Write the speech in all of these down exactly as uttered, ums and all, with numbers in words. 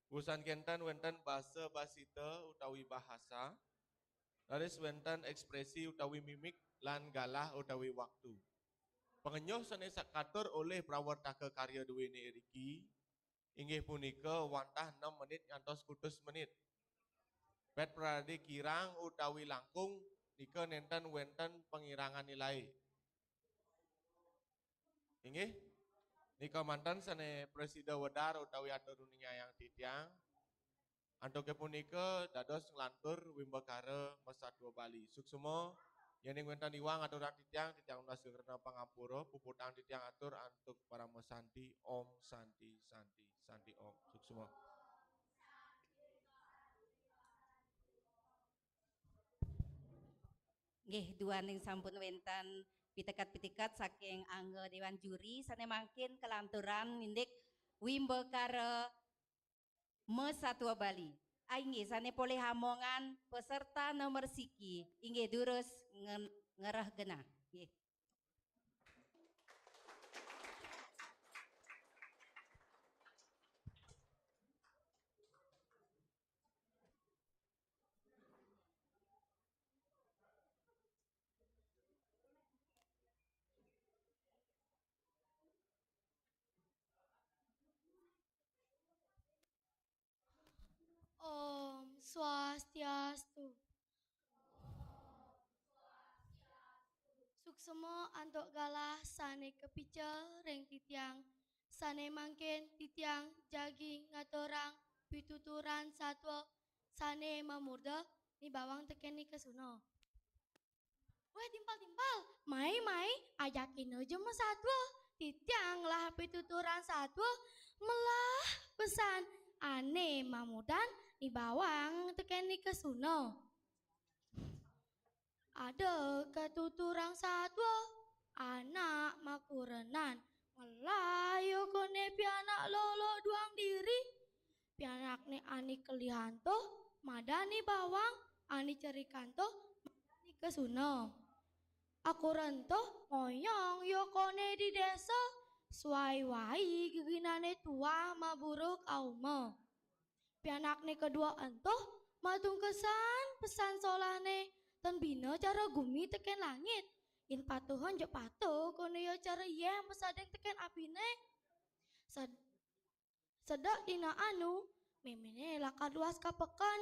Usan kenten wenten basa basita utawi bahasa, raris wenten ekspresi utawi mimik, lan galah utawi waktu. Pangenyuh sane sakatur olih prawartaka karya duene iriki, inggih punika wantah enam menit ngantos kutus menit. Pet prade kirang utawi langkung, nika nenten wenten pangirangan nilai. Inggih, nika manten sane prasida wedar utawi atur uningayang titiang. Antuke punika dados nglantur wimbakara masatua Bali. Suksma, yening wenten iwang aturan titiang, titiang nunas gegerna pangampura, puputang titiang atur antuk parama santi, Om Santi, Santi, Santi Om. Suksma. Nggih, duaning sampun wenten pitekat-pitekat saking angga Dewan Juri sane mangkin kalanturan indik wimbakara masatua Bali. Ah, inggih, sane polih amongan peserta nomor siki, inggih durus ngen-, ngereh genah. Nggih. Om Swastiastu. Suksma antuk galah sane kapica ring titiang, sane mangkin titiang jagi ngaturang pituturan satua sane mamurda nibawang teken Nikasuna. Weh, timpal-timpal, mai-mai, ajakina ja masatua. Titiang ngelah pituturan satua, melah pesan ane mamudan nibawang teken Nikasuna. Ada katuturan satua, anak makurenan, ngelah ya kone pianak lolo duang diri. Pianakne ane kelihan to, madan nibawang, ane cerikan to, madan Nikasuna. Akuren to, ngoyong ya kone di desa, suai wai geginane tuah maburuh kauma. Pianakne kedua ento, matungkesan pesan solahne, tan bina cara gumi teken langit. Yen patuhan ja patuh, kone ya cara yeh masadeng teken abine. Sed-, Sedek dina anu, memene lakar luas ka peken.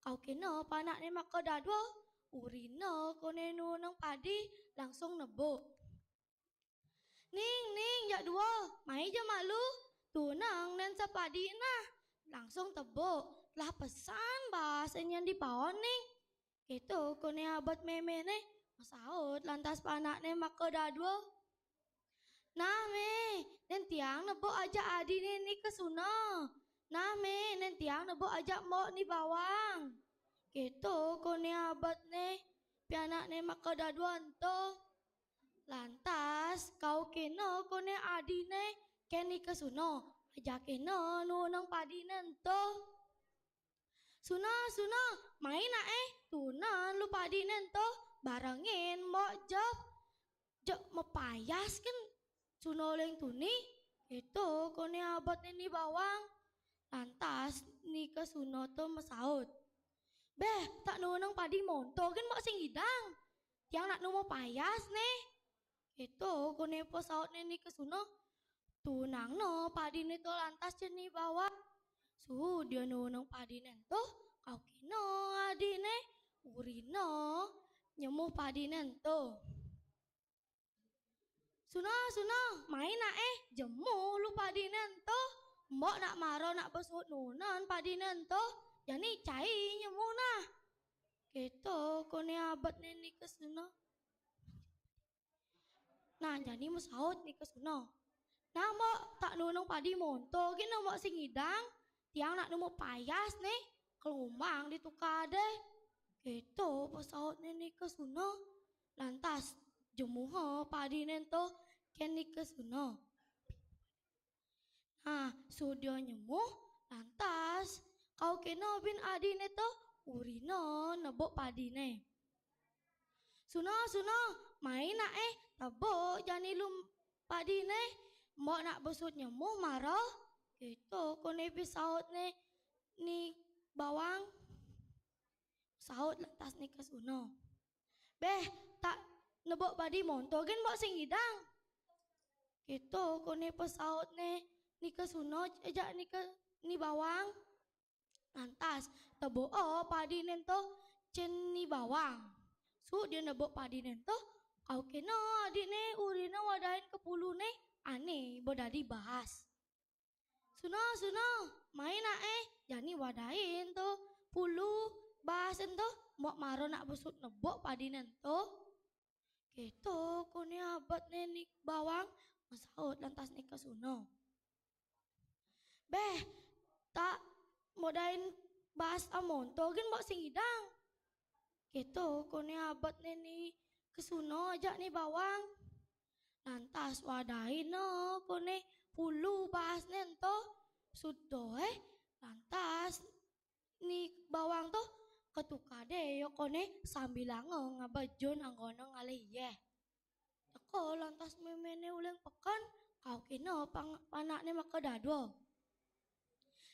Kaukina panakne makadadua, urina kone nuunang padi langsung nebuk. "Ning, ning, jak dua, mai ja malu, tuunang nen sapadi nah," langsung tebuk. Lah pesan bahasa nyen di paon, ning. Keto kone abet memene, masaut lantas panakne makadadua. "Nah, Me, nen tiang nebuk ajak adine Nikasuna. Nah, Me, nen tiang nebuk ajak Mbok Ni Bawang." Keto kone abetne, pianakne makadadua ento. Lantas, kaukina kone adine ken Nikasuna, ajakina nuunang padine ento. "Suna, Suna, mai nak eh, tuunan lu padine ento, barengin Mbok Jep. Jep mapayas ken Suna leng tuni," keto kone abetne Ni Bawang. Lantas Nikasuna to masaut. "Beh, tak nuunang padi monto ken Mbok sing idang. Tiang nak nu mapayas ne." Keto kone pasautne Nikasuna. Tuunangna padine to lantas Ni Bawang. Sudia nuunang padine ento, kaukina adine, urina nyemu padine ento. "Suna, Suna, mai nak eh, jemu lu padine ento. Mbok nak mara nak besuut nuunan padine ento, jani cai nyemu nah." Keto kone abetne Nikasuna. Nah, jani masaut Nikasuna. "Nah, Mbok, tak nuunang padi monto gin Mbok sing idang, tiang nak nu mapayas ne, kalumbang di tukade." Keto pasautne Nikasuna. Lantas, jemuha padine ento ken Nikasuna. Nah, sudia nyemu, lantas, kaukina bin adine to, urina nebuk padine. "Suna, Suna, mai nak eh, tebuk jani lu padine, Mbok nak besuut nyemu mara." Keto kone pasautne Ni Bawang. Saut lantas Ni Kesuna. "Béh, tak nebuk padi monto gén mbok sing ngidang." Kéto koné pesautné Ni Kesuna ajak Ni Ke-, Ni Bawang. Lantas, tebuk o padiné ento cén Ni Bawang. Suud ia nebuk padiné ento, kau kéna adikné urina wadahin ka puluné, ané ba dadi baas. "Suna, Suna, mai nak é, jani wadahin to pulu baas ento, mbok mara nak ba suud nebuk padiné ento." Kéto koné abetné Ni Bawang, masaut lantas Ni Kesuna. "Béh, tak modain baas amonto gén mbok sing ngidang." Kéto koné abetné Ni Kesuna ajak Ni Bawang. Lantas wadahina koné pulu baasné ento. Suud to é, lantas Ni Bawang to ka tukadé ia koné sambilanga ngaba ja anggona ngalih yéh. Teka lantas méméné uling peken, kau kéna pang-, panakné makadadua.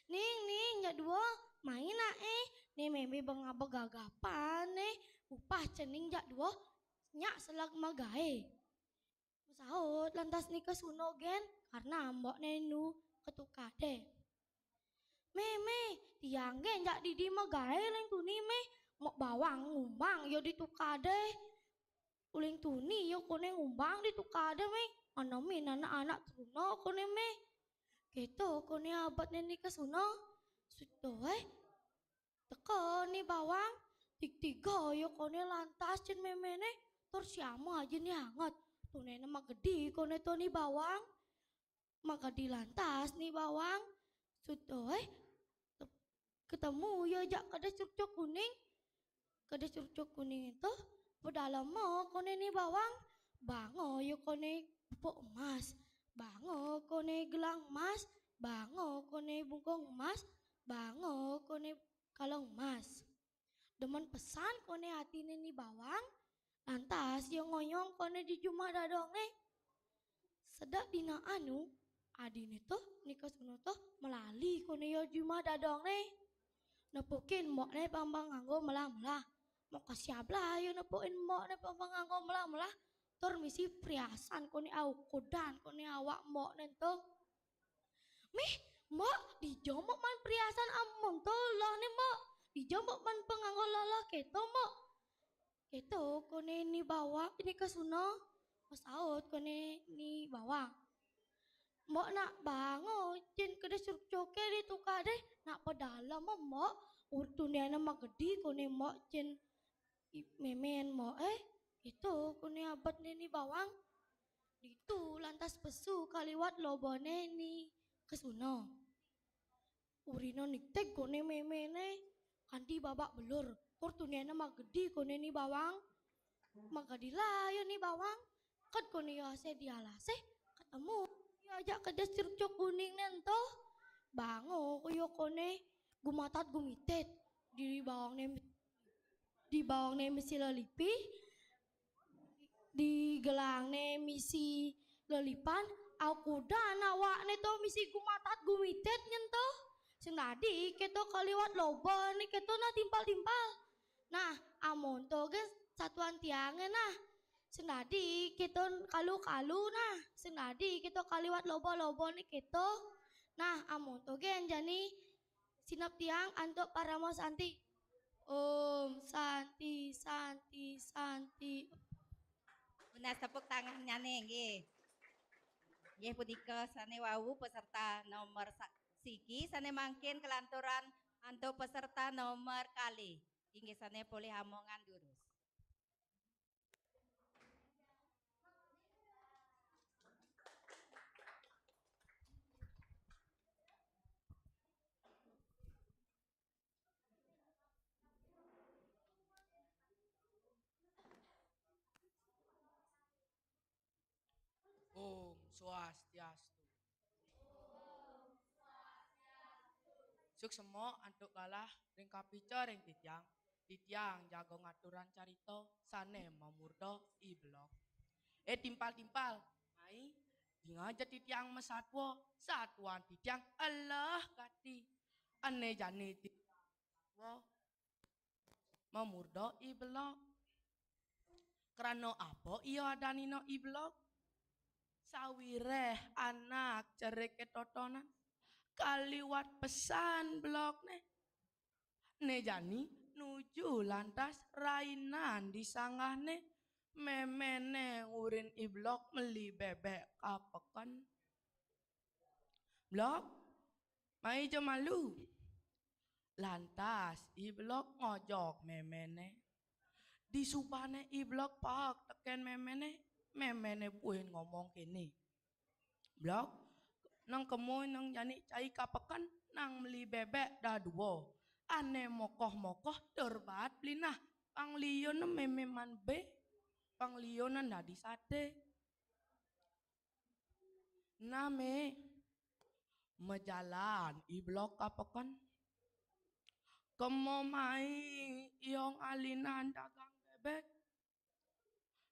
"Ning, Ning, jak dua, mai nak é, né mémé ba ngaba gagapan né, upah cening jak dua, nyak selag magaé." Masaut lantas Ni Kesuna gén, karna mbokné nu ka tukadé. "Mé, Mé, tiang gén jak didi magaé uling tuni, Mé, mbok Bawang ngumbang ia di tukadé. Uling tuni ia koné ngumbang di tukadé, Mé, ané mé anak-anak truna koné, Mé." Kéto koné abetné Ni Kesuna. Suud to é, teka Ni Bawang, tigtiga ia koné lantas cén méméné, tur siama aja né anget. Tuniné magedi koné to Ni Bawang. Magedi lantas Ni Bawang. Suud to é, te-, ketemu ia jak kedis cucuk kuning. Kedis cucuk kuning ento, padalema koné Ni Bawang, banga ia koné pupuk emas, banga koné gelang emas, banga koné bungkung emas, banga koné kalung emas. Demen pesan koné atiné Ni Bawang, lantas ia ngoyong koné di jumah dadongné. Sedek dina anu, adiné to, Ni Kesuna to, melali koné ia jumah dadongné. Nepukin mbokné pang-pang nganggo melah-melah. Mbok kasiab lah ia nepukin mbokné pang-pang nganggo melah-melah. Tur misi priasan koné au kudan koné awak mbokné ento. "Mih, Mbok, dija Mbok maan priasan amonto lehné, Mbok? Dija Mbok maan panganggo leh-leh kéto, Mbok?" Kéto koné Ni Bawang, Ni Kesuna, masaut koné Ni Bawang. "Mbok nak banga cén kedis cucuké di tukadé, nak padalem, Mbok. Ur tuniné magedi koné Mbok cén i-, mémén Mbok é." Kéto koné abetné Ni Bawang. Ditu lantas pesu kaliwat lobané Ni Kesuna. Urina nigtig koné méméné kanti babak belur. Tur tuniné magedi koné Ni Bawang. Magedi lah ia Ni Bawang. Ked koné ia asé di alasé, ketemu ia jak kedis cucuk kuningné ento. Banga ia koné gumatat gumitit. Di bawangné, di bawangné misi lelipi, di gelangné misi lelipan, au kudan awakné to misi gumatat gumitit nyén to. Sing dadi kéto kaliwat lobané kéto nah timpal-timpal. Nah, amonto gén satuan tiangé nah. Sing dadi kéto kalu-kalu nah. Sing dadi kéto kaliwat loba-lobané kéto. Nah, amonto gén jani sineb tiang antuk parama santi. Om Santi, Santi, Santi. Nunas tepuk tangannyané nggih. Nggih, punika sané wau peserta nomor sa-, siki, sané mangkin kelanturan antuk peserta nomor kalih. Inggih sané polih amongan durus. Om Swastiastu. Suksma antuk galah ring kapica ring titiang. Titiang jaga ngaturang carita sané mamurda I Belog. Eh, timpal-timpal, mai, dingeh ja titiang masatwa, satuan titiang elah gati. Ené jani ti-, wo. Mamurda I Belog. Krana apa ia adanina I Belog? Sawiréh anak ceriké totonan. Kaliwat pesan Belogné. Né jani nuju lantas rainan di sanggahné, méméné ngurin I Belog meli bébék ka peken. "Belog, mai ja malu." Lantas I Belog ngojog méméné. Disubané I Belog paek tekén méméné, méméné buin ngomong kéné. "Belog, nang kemo nang jani cai ka peken, nang meli bébék dadua. Ané mokoh-mokoh tur baat beli nah. Pangliunan mémé maan bé. Pangliunan dadi saté." Nah, Mé, majalan I Belog ka peken. Kema mai ia ngalinan dagang bébék.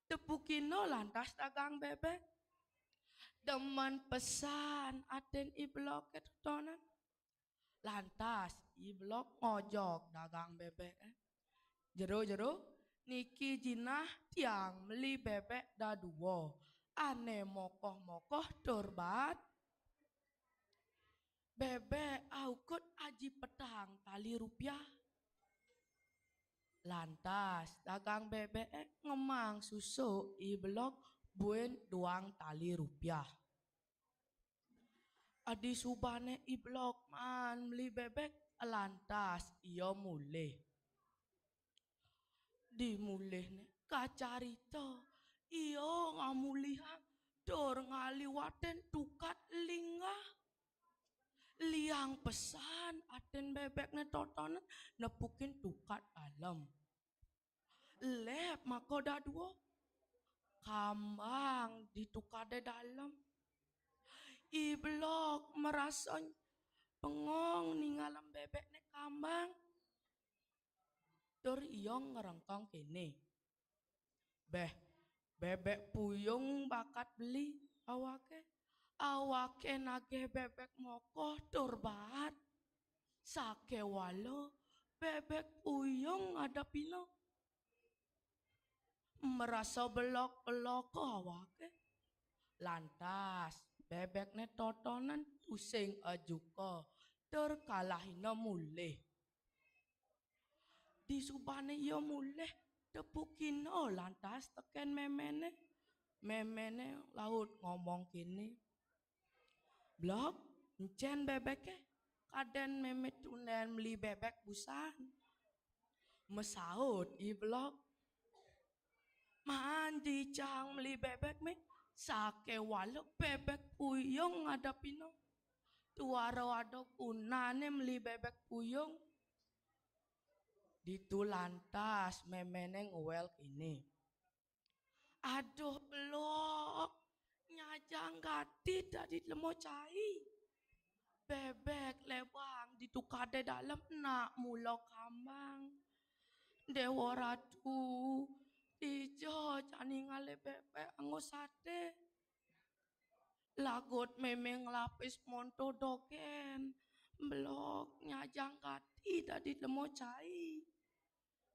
Tepukina lantas dagang bébék. Demen pesan atin I Belog ké totonan. Lantas I Belog ngojog dagang bébék. "Jero, jero, niki jinah tiang meli bébék dadua. Ané mokoh-mokoh tur baat. Bébék aukud aji petang tali rupiah." Lantas dagang bébék ngemang susuk I Belog buin duang tali rupiah. Disubané I Belog maan meli bébék, lantas ia mulih. Dimulihné kacarita, ia ngamulihang tur ngaliwatin tukad linggah. Liang pesan atin bébékné totonan nepukin tukad dalem. Lép maka dadua. Kambang di tukadé dalem. I Belog marasa bengong ningalin bébékné kambang. Tur ia ngrengkeng kéné. "Béh, bébék puyung bakat beli awaké. Awaké nagih bébék mokoh tur baat. Sakéwala bébék puyung ngadepina." Marasa belog-belog awaké. Lantas bébékné totonan tusing ajuka tur kalahina mulih. Disubané ia mulih, tepukina lantas tekén méméné. Méméné laut ngomong kéné, "Belog, encén bébéké? Kadén mémé tundén meli bébék busan." Masaut I Belog, "Maan ja icang meli bébék, Mé. Sakéwala bébék puyung ngadepina. Tuara ada gunané meli bébék puyung." Ditu lantas méméné nguwél kéné, "Aduh, Belog, nyajang gati dadi lemo cai. Bébék lébang di tukadé dalem nak mula kambang. Déwa Ratu, dija jani ngalih bébék anggo saté. Lagut mémé nglapis monto dogén. Belog, nyajang gati dadi lemo cai."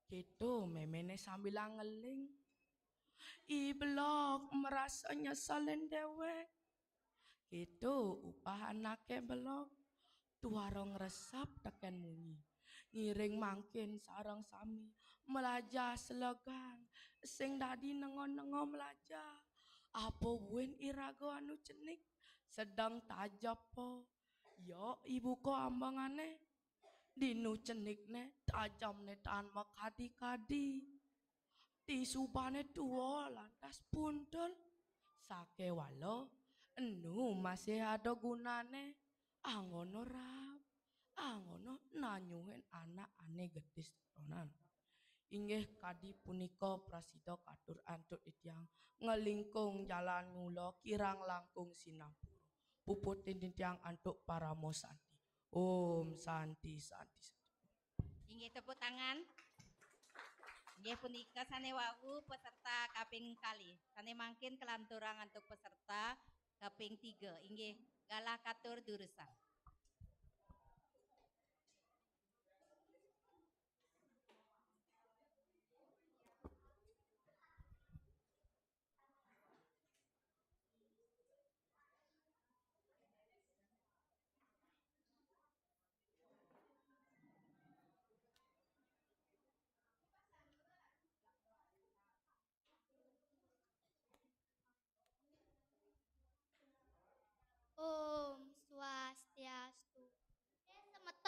Kéto méméné sambilang ngeling. I Belog marasa nyeselin déwék. Kéto upah anaké Belog. Tuara ngresep tekén munyi. Ngiring mangkin sareng sami, malajah selegang, sing dadi nenga-nenga malajah. Apa buin iraga anu cenik, sedeng tajepa. Ya, ibuka ambangané. Dinu cenikné, tajemné tan makadi-kadi. Disubané tua lantas puntul. Sakéwala, enu masih ada gunané. Anggona rab, anggona nanyuhin anak ané gedis totonan. Inggih kadi punika prasida katur antuk titiang, nglingkung jalan mula kirang langkung sinampura. Puputin titiang antuk parama santi. Om Santi, Santi, Santi. Inggih, tepuk tangan. Inggih, punika sané wau peserta kaping kalih. Sané mangkin kalanturang antuk peserta kaping tiga. Inggih, galah katur durusang.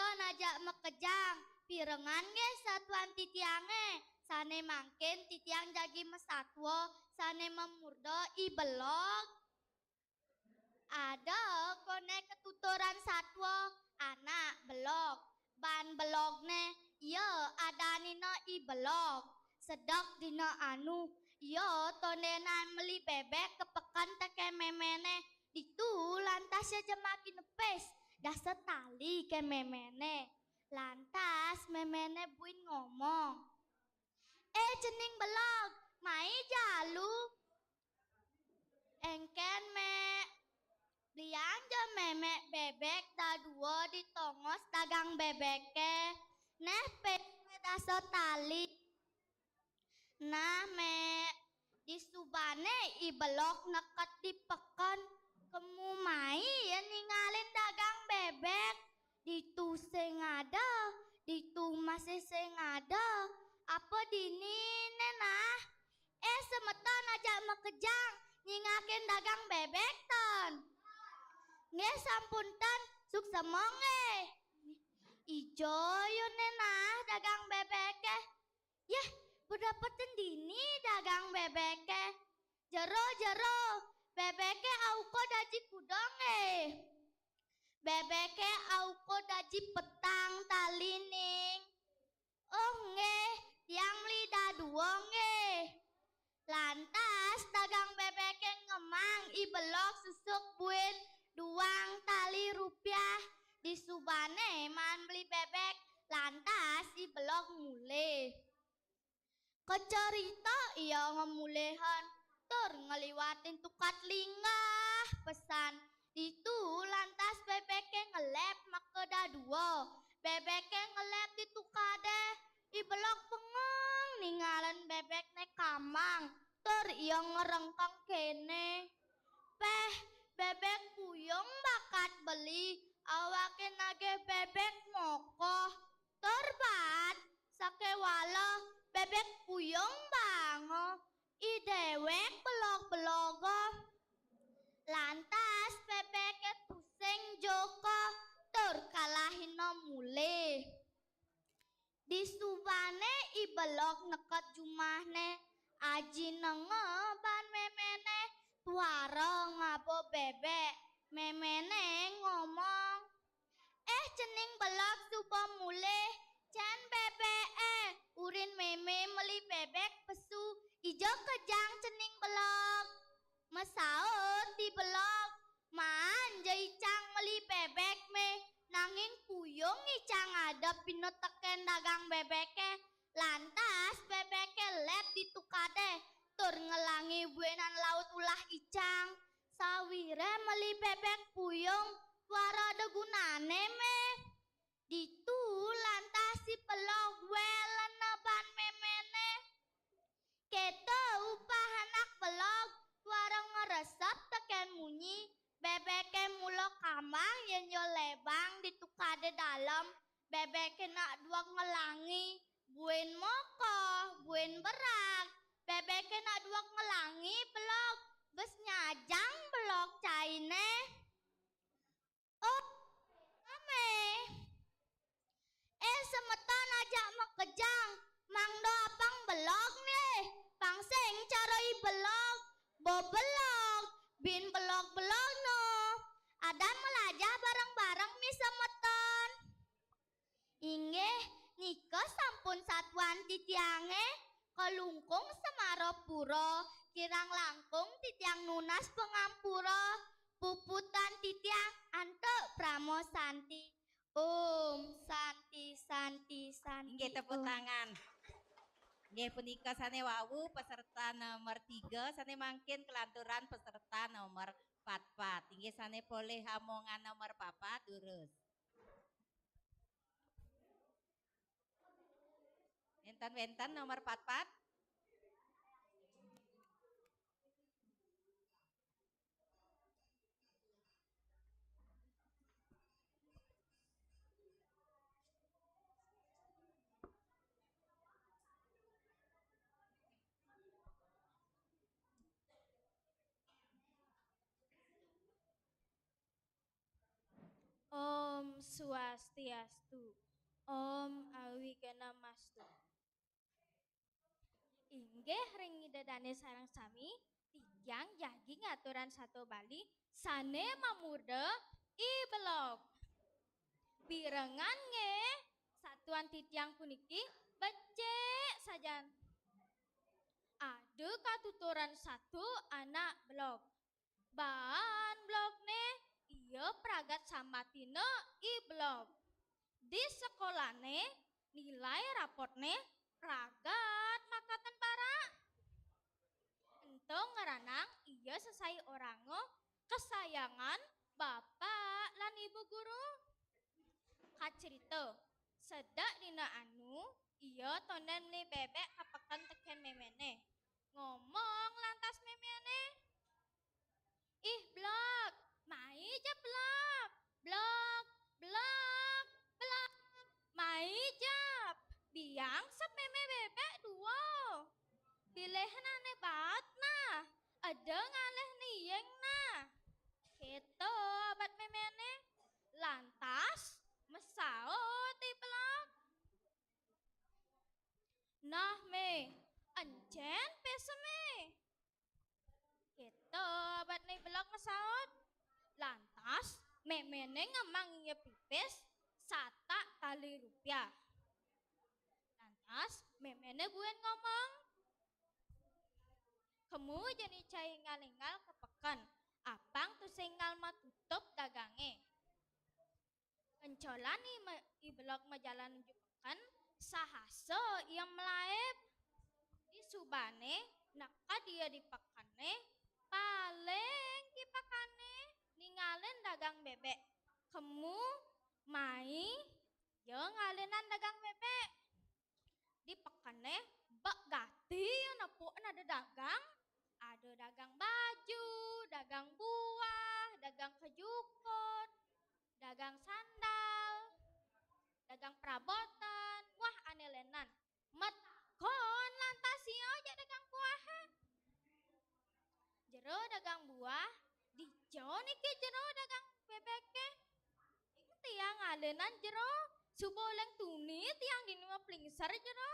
Aja makejang, pirengang nggih satuan titiangé. Sané mangkin titiang jagi masatwa, sané mamurda I Belog. Ada koné katuturan satwa, anak belog. Ban belogné, ia adanina I Belog. Sedek dina anu, ia tondénan meli bébék ka peken tekén méméné. Ditu lantas ia jemaki nepis, dasa tali ka méméné. Lantas méméné buin ngomong, "Eh, cening belog, mai jalu." "Éngkén, Mék." "Beliang ja Mémék bébék dadua di tongos dagang bébéké. Néh, pé dasa tali." "Nah, Mék, disubané I Belog neked di peken, kemu mai ia ningalin dagang bébék. Ditu sing ada, ditu masih sing ada. Apa dininé nah?" "Eh, semeton aja makejang, nyingakin dagang bébék ten." "Nggih, sampun ten, suksma nggih." "Ija ia né nah dagang bébéké." "Yéh, bedapeten dini dagang bébéké?" "Jero, jero, bébéké aukud aji kuda nggih." "Bébéké aukud aji petang tali, Ning." "Oh nggih, tiang meli dadua nggih." Lantas dagang bébéké ngemang I Belog susuk buin duang tali rupiah. Disubané maan meli bébék, lantas I Belog mulih. Kacarita ia ngemulihan, tur ngliwatin tukad linggah pesan. Ditu lantas bébéké ngelép makedadua. Bébéké ngelép di tukadé. I Belog bengong ningalin bébékné kamang, tur ia ngrengkeng kéné, "Péh, bébék puyung bakat beli, awaké nagih bébék mokoh." Tur bat, sakéwala bébék puyung banga, i déwék belog-beloga. Lantas bébéké pusing joka tur kalahina mulih. Disubané I Belog neked jumahné, aji nenga ban méméné tuara ngaba bébék. Méméné ngomong, "Eh, cening Belog suba mulih, cén bébéké, urin mémé meli bébék pesu, ija kejang cening Belog." Masaut I Belog, "Maan ja icang meli bébék, Mé, nanging puyung icang adep pina tekén dagang bébéké." Lantas bébéké lép di tukadé, tur ngelangi buinan laut ulah icang. "Sawiré meli bébék puyung, tuara ada gunané, Mé." Ditu lantas I Belog welena ban méméné. Kéto upah anak belog, tuara ngresep tekén munyi. Bébéké mula kamang yén ia lébang di tukadé dalem. Bébéké nak dueg ngelangi, buin mokoh, buin berag. Bébéké nak dueg ngelangi belog, bes nyajang belog cainé. "Oh, Mé. Eh, semeton aja makejang, mangda apang belog nih. Pang sing cara I Belog, ba belog, bin belog-belog no. Adan melajah bareng-bareng mi semeton." Inggih, nika sampun satuan titiangé, kalungkung Semarapura, kirang langkung titiang nunas pangampura, puputang titiang antuk Parama Santi. Om Santi, Santi, Santi. Inggih, tepuk tangan. Inggih, punika sané wau peserta nomor tiga, sané mangkin kelanturan peserta nomor patpat. Inggih, sané polih amongan nomor papat, durus. Wénten, wénten nomor patpat. Om Swastiastu. Om Awighnamastu. Inggih ring Ida Dane sareng sami, titiang jagi ngaturang satua Bali sane mamurda I Belog. Pirengang nggih, satuan titiang puniki becik sajan. Ada katuturan satu anak belog. Baan belogne, ia pragat sambatina I Belog. Di sekolahne, nilai rapotne pragat makaten barak. Ento ngranang ia sesai oranga kesayangan bapak lan ibu guru. Kacrita, sedek dina anu, ia tonden meli bebek ka peken teken memene. Ngomong lantas memene, "Ih, Belog, mai jep, Belog. Belog, Belog, Belog, mai jep. Biang sep meme bebek dua. Pilihane baat nah, eda ngalih niing nah." Keto abet memene. Lantas masaut I Belog, "Nah, Me, encen peseme?" Keto abetne I Belog masaut. Lantas memene ngemang ia pipis satak tali rupiah. Lantas memene buin ngomong, "Kemu jani cai enggal-enggal ka peken, apang tusing enggal matutup dagange." Encolan I Me-, I Belog majalan nuju peken, sahasa ia malaib. Disubane, neked ia di pekene, paling kipekane ningalin dagang bebek. Kemu, mai, ia ngalinan dagang bebek. Di pekene, bek gati ia nepuk ada dagang. Ada dagang baju, dagang buah, dagang kejukut, dagang sandal, dagang perabotan, wah, ane lenan. Matakon lantas ia jak dagang buahe. "Jero dagang buah, dija niki jero dagang bebeke?" "Ing tiang ngalinan jero, suba uling tuni tiang dini maplingser jero."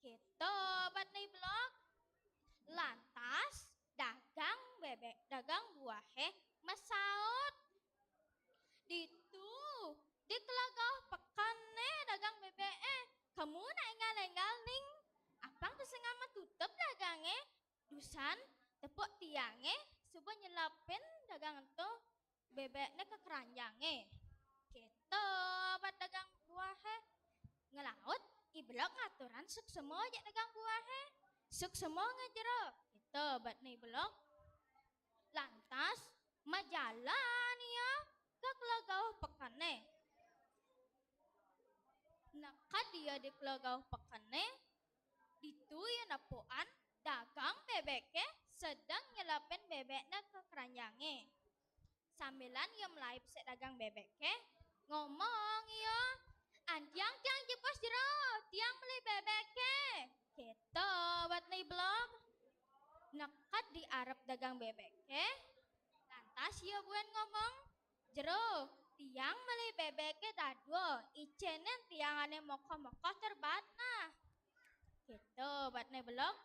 Keto abetne I Belog. Lantas dagang bebek, dagang buahe masaut, "Ditu, di klegauh pekene dagang bebeke. Kemu nak enggal-enggal ning, apang tusing enggal matutup dagange. Dusan tepuk tiange suba nyelapin dagang ento bebekne ka keranjange." Keto abet dagang buahe. Ngelaut, I Belog ngaturang suksema jak dagang buahe. "Suksema nggih jero." Keto abetne I Belog. Lantas majalan ia ka klegauh pekene. Neked ia di klegauh pekene, ditu ia nepukan dagang bebeke sedeng nyelapin bebekne ka keranjange. Sambilan ia malaib sek dagang bebeke, ngomong ia, "Antiang tiang jipus jero, tiang meli bebeke." Keto abetne I Belog. Neked di arep dagang bebeke, lantas ia buin ngomong, "Jero, tiang meli bebeke dadua, icenin tiang ane mokoh-mokoh tur baat nah." Keto abetne I Belog.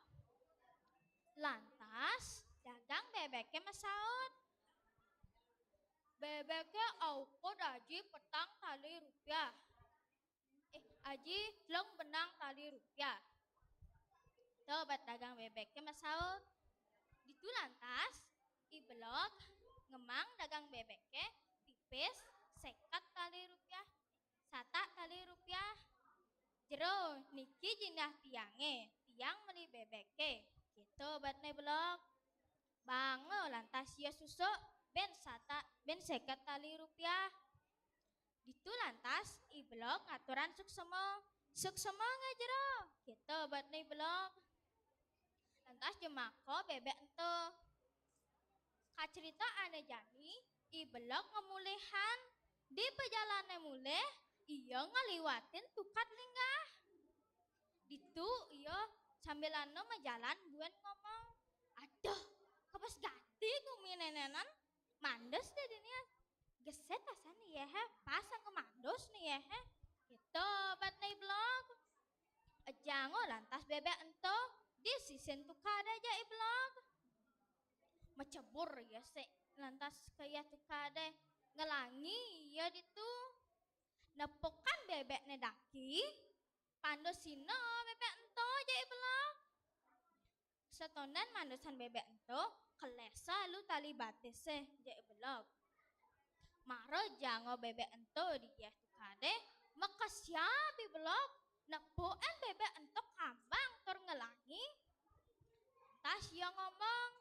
Lantas dagang bebeke masaut, "Bebeke aukud aji petang tali rupiah. Eh, aji telung benang tali rupiah." Keto abet dagang bebeke masaut. Ditu lantas I Belog ngemang dagang bebeke pipis seket tali rupiah. "Satak tali rupiah." "Jero, niki jinah tiange, tiang meli bebeke." Keto abetne I Belog. Banga lantas ia susuk, "Ben satak, ben seket tali rupiah." Ditu lantas I Belog ngaturang suksema, "Suksema nggih jero." Keto abetne I Belog. Lantas jemaka bebek ento. Kacrita ane jani, I Belog ngemulihan. Di pajalane mulih, ia ngeliwatin tukad linggah. Ditu ia sambilana majalan buin ngomong, "Aduh, kebes gati gumine nenenan, mandes deh dini." Geset asan ni yé hé, pas anggo mandus ni yé hé. Kéto obatné I Belog. Ejango lantas bébék ento, di sisin tukadé jak I Belog. Macebur ia sik lantas ka ia tukadé, ngelangi ia ditu. Nepukan bébékné daki, pandusina bébék ento jak I Belog. Satonden mandusan bébék ento, kelesa lu tali batisé jak I Belog. Mara jango bébék ento di yéh tukadé, makesiab I Belog, nepukan bébék ento kambang tur ngelangi. Tas ia ngomong,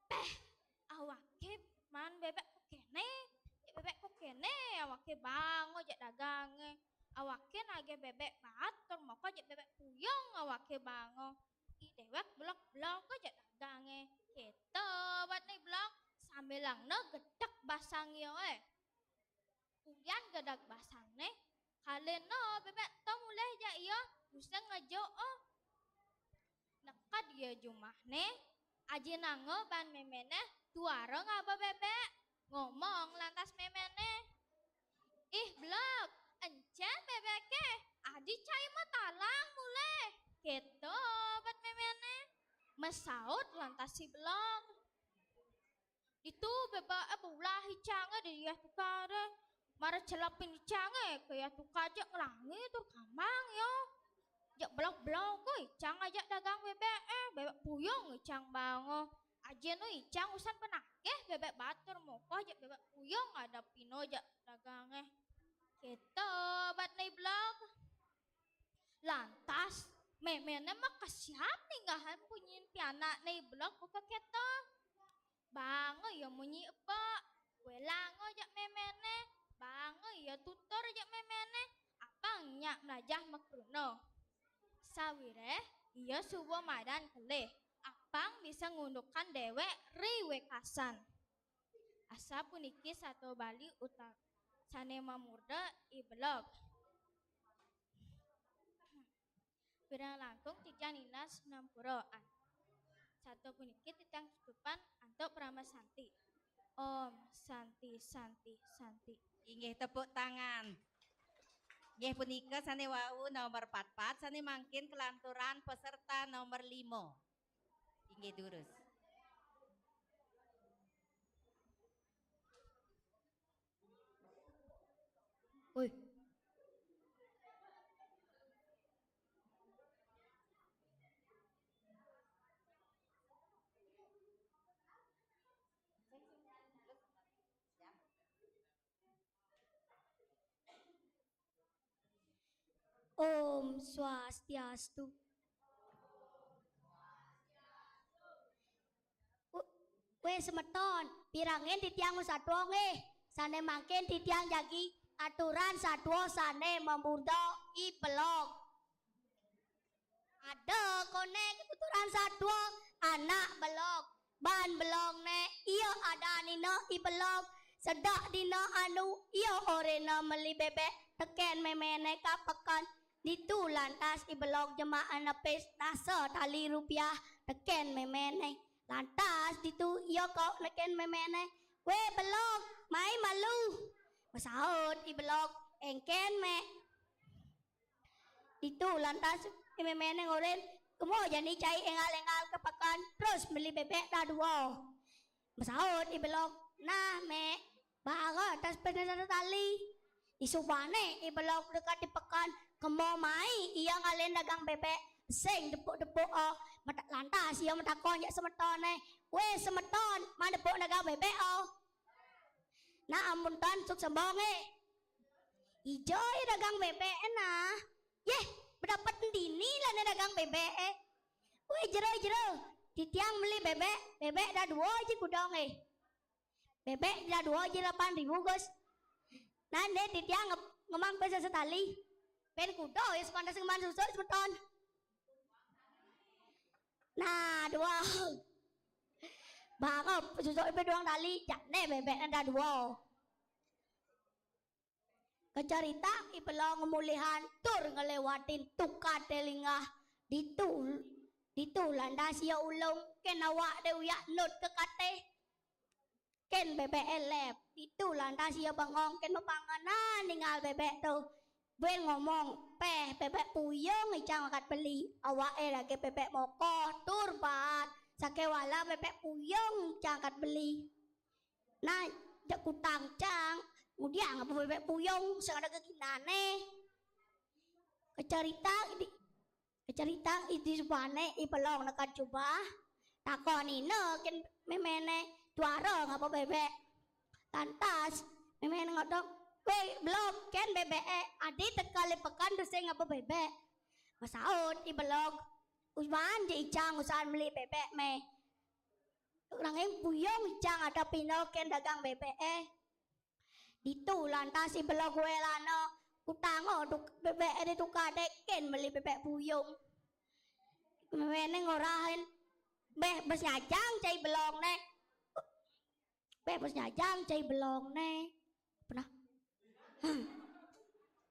"Péh, awaké maan bébék kok kéné, jak bébék kok kéné, awaké bango jak dagangé. Awaké nagih bébék baat tur moko jak bébék puyung awaké bango. I déwék belog-belog jak dagangé." Kéto obatné I Belog, sambilangna gedek basang ia, eh. Ulian gedek basangné, kalena bébék ento mulih jak ia, tusing ngejuk, oh. Neked ia jumahné, ajinanga baan méméné tuara ngaba bébék. Ngomong lantas méméné, "Ih, Belog, encén bébéké, adi cai matalang mulih." Kéto obat méméné. Masaut lantas I Belog, "Ditu bébék, eh, beulah icangé di yéh tukadé. Mara celepin icangé ka yéh tukadé jak ngelangi tur kambang ia. Jak belog-belog icang ajak dagang bébék, eh, bébék puyung icang bango. Ajina icang usan penagih bébék baat tur moko jak bébék puyung adepina jak dagangé." Kéto obatné I Belog. Lantas méméné makesiab ninggahan munyin pianakné I Belog buka kéto. Bango ia munyi epek. Wélango jak méméné, bango ia tutur jak méméné, apang nyak melajah makruna. Sawiréh ia suba madan kelih, apang bisa ngundukan déwék ri wekasan. Asapuniki satua Bali uta-, sané mamurda I Belog. Pirengang langkung titiang nunas nampura. Satua puniki titiang tutupan antuk parama santi. Om Santi, Santi, Santi. Inggih, tepuk tangan. Inggih, punika sané wau nomor patpat, sané mangkin kelanturan peserta nomor lima. Inggih, durus. Woi. Om Swastiastu. Wé semeton, pirengin titiang satua nggih. Sané mangkin titiang jagi aturan satua sané mamurda I Belog. Ada koné katuturan satua anak belog. Baan belogné ia adanina I Belog. Sedek dina anu ia oréhna meli bébék tekén méméné ka peken. Ditu lantas I Belog jemah nepis dasa tali rupiah tekén méméné. Lantas ditu ia kauh tekén méméné, "Wé Belog, mai malu." Masaut I Belog, "Éngkén, Mék." Ditu lantas méméné ngoréh, "Kema jani cai énggal-énggal ka peken, terus meli bébék dadua." Masaut I Belog, "Nah, Mék, bara tas pena dasa tali." Disubané I Belog deka di peken, kema mai ia ngalih dagang bébék, sing tepuk-tepuk, oh. Mata-, lantas ia matakon jak semetoné, "Wé semeton, mai tepuk dagang bébék, oh?" "Nah, ampun, Ton, suksma, Mék." "Ija ia dagang bébék, nah?" "Yéh, bedapet dini lané dagang bébék, eh?" "Wé jero, jero, titiang meli bébék, bébék dadua ja gudong, eh. Bébék dadua ja lapan ribu, Gus. Nah, né titiang nge-, ngemang pén dasa tali. Pén kuda, ya, sepantas ngemang susuk semeton." Nah, dua. Bara susuk pén dua tali, jani bébékné dadua. Kacarita I Belog mulihan tur ngléwatin tukadé linggah. Ditu, ditu lantas ia ulung, kén awak dé uyak nut ka katih. kén bébéké lép. Ditu lantas ia bengong kén mapangenan ningal bébék to. Buin ngomong, "Péh, bébék puyung icang angkat beli. Awaké lagi bébék mokoh tur baat. Sakéwala bébék puyung icang angkat beli. Nah, jak kutang cang, ngudiang apa bébék puyung sing ada geginané." Kacarita di Kacarita i disubané i Belog neked jubah, takonina kén méméné, "Tuara ngapa bébék?" Lantas méméné ngodok, "Wéh, Belog, kén bébéké, adi teka lé peken tusing ngapa bébék." Masaut i Belog, "Usahain ja icang, usahain meli bébék, Mé. Nanging puyung icang ada pina kén dagang bébéké." Ditu lantas i Belog wélana, kutanga tuk-, bébék di tukadé kén meli bébék puyung. Méméné ngorahin, "Béh, bes nyajang cai Belog né. Béh, bes nyajang cai Belog né." Pernah?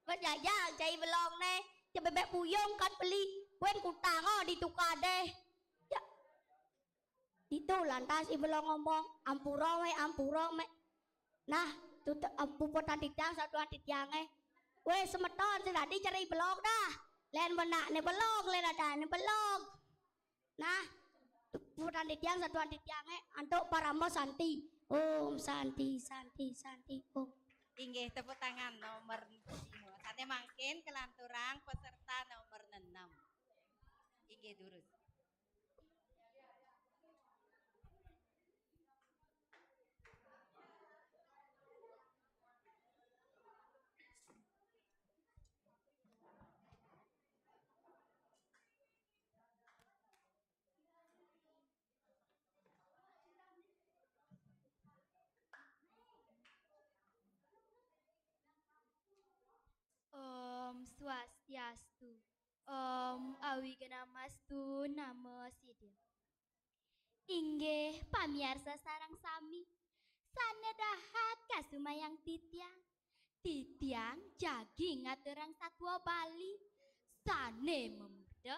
"Bes nyajang cai Belog né. Cai bébék puyung kan beli. Buin kutanga di tukadé." Ya. Ditu lantas i Belog ngomong, "Ampura, Mé, ampura, Mé. Nah, tu te-, em, puputang titiang, satuan titiangé. Wéh, semeton, sing dadi cara i Belog dah. Lén benakné Belog, lén adané Belog. Nah, puputang titiang, satuan titiangé, antuk parama santi." Om santi, santi, santi, om. Inggih, tepuk tangan nomor lima. Sané mangkin kalanturang peserta nomor enam. Inggih, durus. Om Swastiastu. Om Awighnamastu Namo Sidham. Inggih pamiarsa sareng sami, sané dahat kasumayang titiang. Titiang jagi ngaturang satua Bali sané mamurda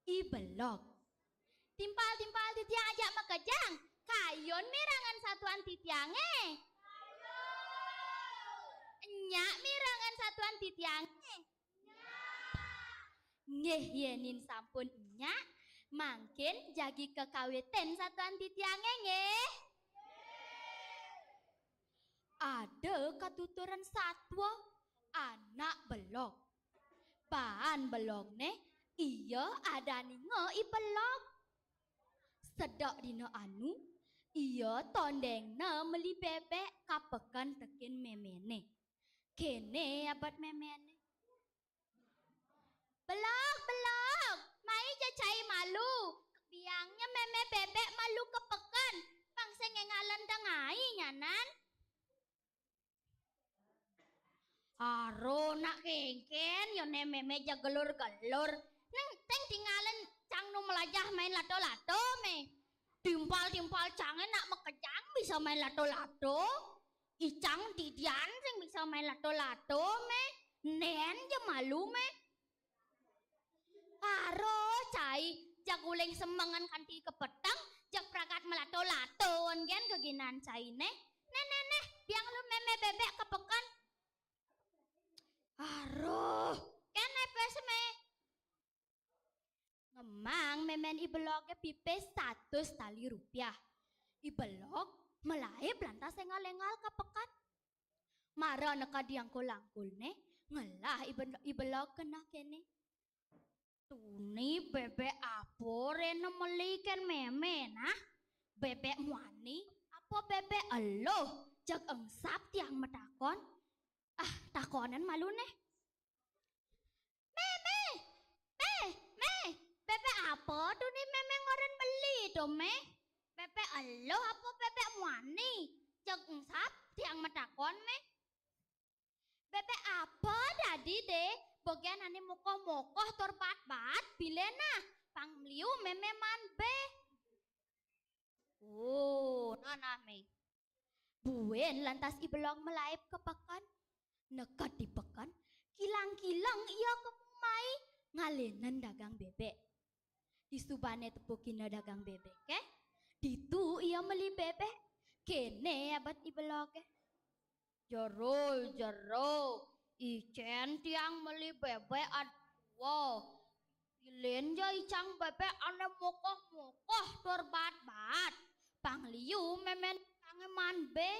I Belog. Timpal-timpal titiang ajak makejang, kayun mirengang satuan titiangé. Nyak mirengang satuan titiangé. Nggih, yéning sampun nyak, mangkin jagi kakawitin satuan titiangé nggih. Ada katuturan satua, anak Belog. Baan Belogné, ia adané I Belog. Sedek dina anu, ia tondéngna meli bébék ka peken tekén méméné. Kéné abet méméné. "Belog, Belog, mai ja cai malu. Biangnya mémé bébék malu ka peken. Pang sing énggalin dong ai nyanan." "Aro nak kénkén, ya né mémé ja gelur-gelur. Neng, teng tingalin cang nu melajah main lato-lato, Mé. Timpal-timpal cangé nak makejang bisa main lato-lato. Icang didian sing bisa main lato-lato, Mé. Nén ja malu, Mé." "Aro, cai, jak uling semengan kanti ka peteng, jak pragat malato-lato, wan gén geginan cainé. Néh, néh, néh, biang lu mémé bébék ka peken." "Aro." Kéné pésé, Mé. Ngemaang mémén I Belogé pipis satus tali rupiah. I Belog malaib lantas énggal-énggal ka peken. Mara neked di angkul-angkulné, ngelah I Bel-, I Belog keneh kéné. "Tuni bébék apa réna meli kén mémé nah? Bébék muani apa bébék eluh? Jeg engsap tiang matakon." "Ah, takonin malu néh." "Mé, Mé, Mé, Mé, bébék apa tuni mémé ngorahin meli to, Mé? Bébék eluh apa bébék muani? Jeg engsap tiang matakon, Mé." "Bébék apa dadi, Dé? Bogian ané mokoh-mokoh tur baat-baat bilih nah? Pang meliu mémé maan bé." "Oh, nah, nah, Mé." Buin lantas I Belog malaib ka peken. Neked di peken, kilang-kilang ia kemu mai ngalinan dagang bébék. Disubané tepukina dagang bébéké, ditu ia meli bébék. Kéné abet I Beloké. Jero, jero, icén tiang meli bébék ada dua. Pilin ja icang bébék ané mokoh-mokoh tur baat-baat. Pang liu mémén icangé maan bé.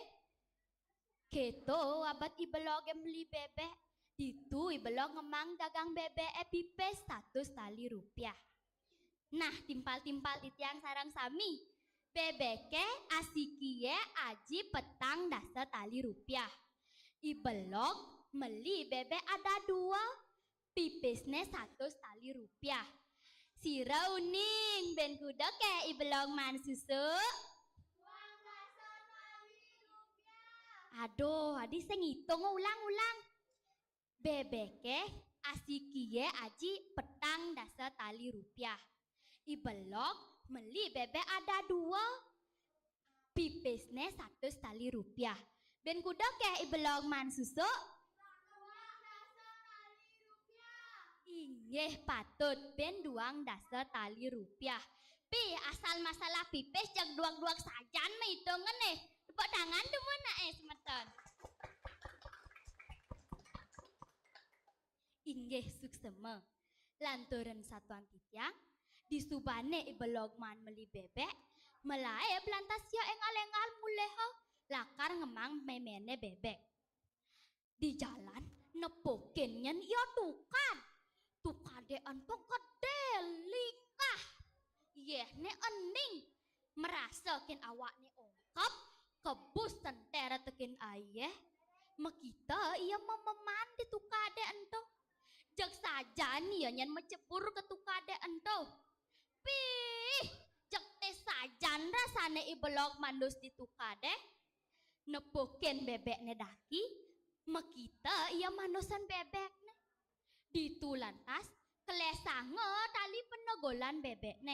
Kéto abet I Beloké meli bébék. Ditu I Belog ngemaang dagang bébéké pipis satus tali rupiah. Nah, timpal-timpal titiang sareng sami. Bébéké asikié aji petang dasa tali rupiah. I Belog meli bébék ada dua, pipisné satus tali rupiah. Sira uning, bén kuda ké I Belog maan susu? Aduh, adi sing ngitung, ulang-ulang. Bébéké asikié aji petang dasa tali rupiah. I Belog meli bébék ada dua, pipisné satus tali rupiah. Bén kuda ké I Belog maan susu? Inggih patut, bén duang dasa tali rupiah. Pi, asal masalah pipis jeg duag-duag sajan maitungan éh. Tepuk tangan dumun aé, semeton. Inggih suksema. Lanturan satuan titiang, disubané I Belog maan meli bébék, malaib lantas ia énggal-énggal mulih lakar ngemaang méméné bébék. Di jalan, nepukin nyén ia tukad. Tukadé ento gedé, lingkah. Yéhné ening. Marasa kén awakné ongkep, kebus sentér tekén aié. Makita ia mememan di tukadé ento. Jeg sajan ia nyén macebur ka tukadé ento. Pih, jeg tis sajan rasané I Belog mandus di tukadé. Nepukin bébékné daki, makita ia mandusan bébékné. Ditu lantas, kelesanga tali penegolan bébékné.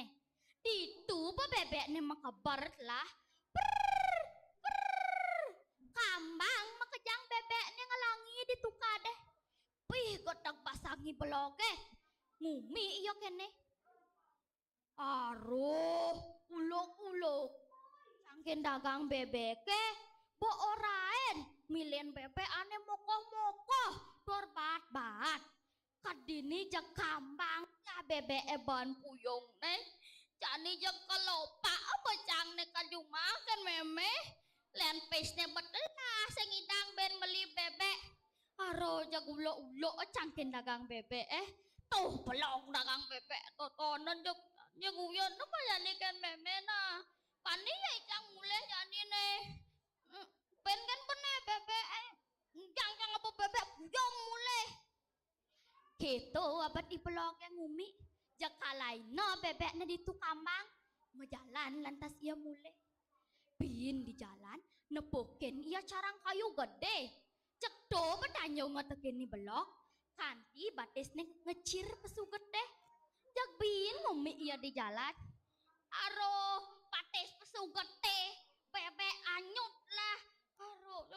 Ditu ba bébékné makeber telah. Prrr, prrr. Kambang makejang bébékné ngelangi di tukadé. Pih, gedeg basang I Belogé. Ngumih ia kéné. Aruh, uluk-uluk. Cangkén dagang bébéké, ba orain, milin bébék ané mokoh-mokoh, tur baat-baat. Kedini jeg kambang, ya bébéké ban puyungné. Jani jeg kelopak, apa cangné ka jumah kén mémé. Lén pisné betelah sing ngidang bén meli bébék. Aro jeg uluk-uluk cangkén dagang bébék, éh. Tuh, Belog dagang bébék, totonan jeg, jeg uyan apa jani kén mémé nah. Kani ya icang mulih jani né. Hmm, bén kén bené bébék, éh. Jang, jang apa bébék, jang mulih. Kéto abet I Belogé ngumih, jeg kalaina bébékné ditu kambang. Majalan lantas ia mulih. Bin di jalan, nepukin ia carang kayu gedé. Céto ba tanjunga tekén I Belog, kanti batisné ngecir pesugeté. Jeg bin ngumih ia di jalan. Aruh, batis pesugeté, bébék anyut lah. Aruh,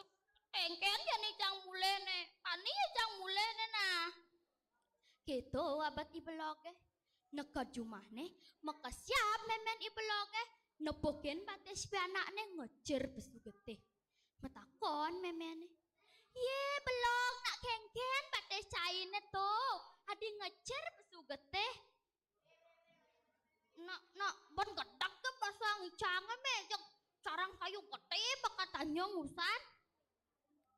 kéngkén jani cang mulih né. Kani ia cang mulih né nah. Kéto abet I Belogé. Neked jumahné, makesiab mémén I Belogé, nepukin batis pianakné ngecir pesugeté. Matakon méméné. Yé, Belog, nak kéngkén batis cainé to, adi ngecir pesugeté. Nak, nak, bén gedeg ké basang icangé, mé, jeg carang kayu gedé ba ka tanjung usan.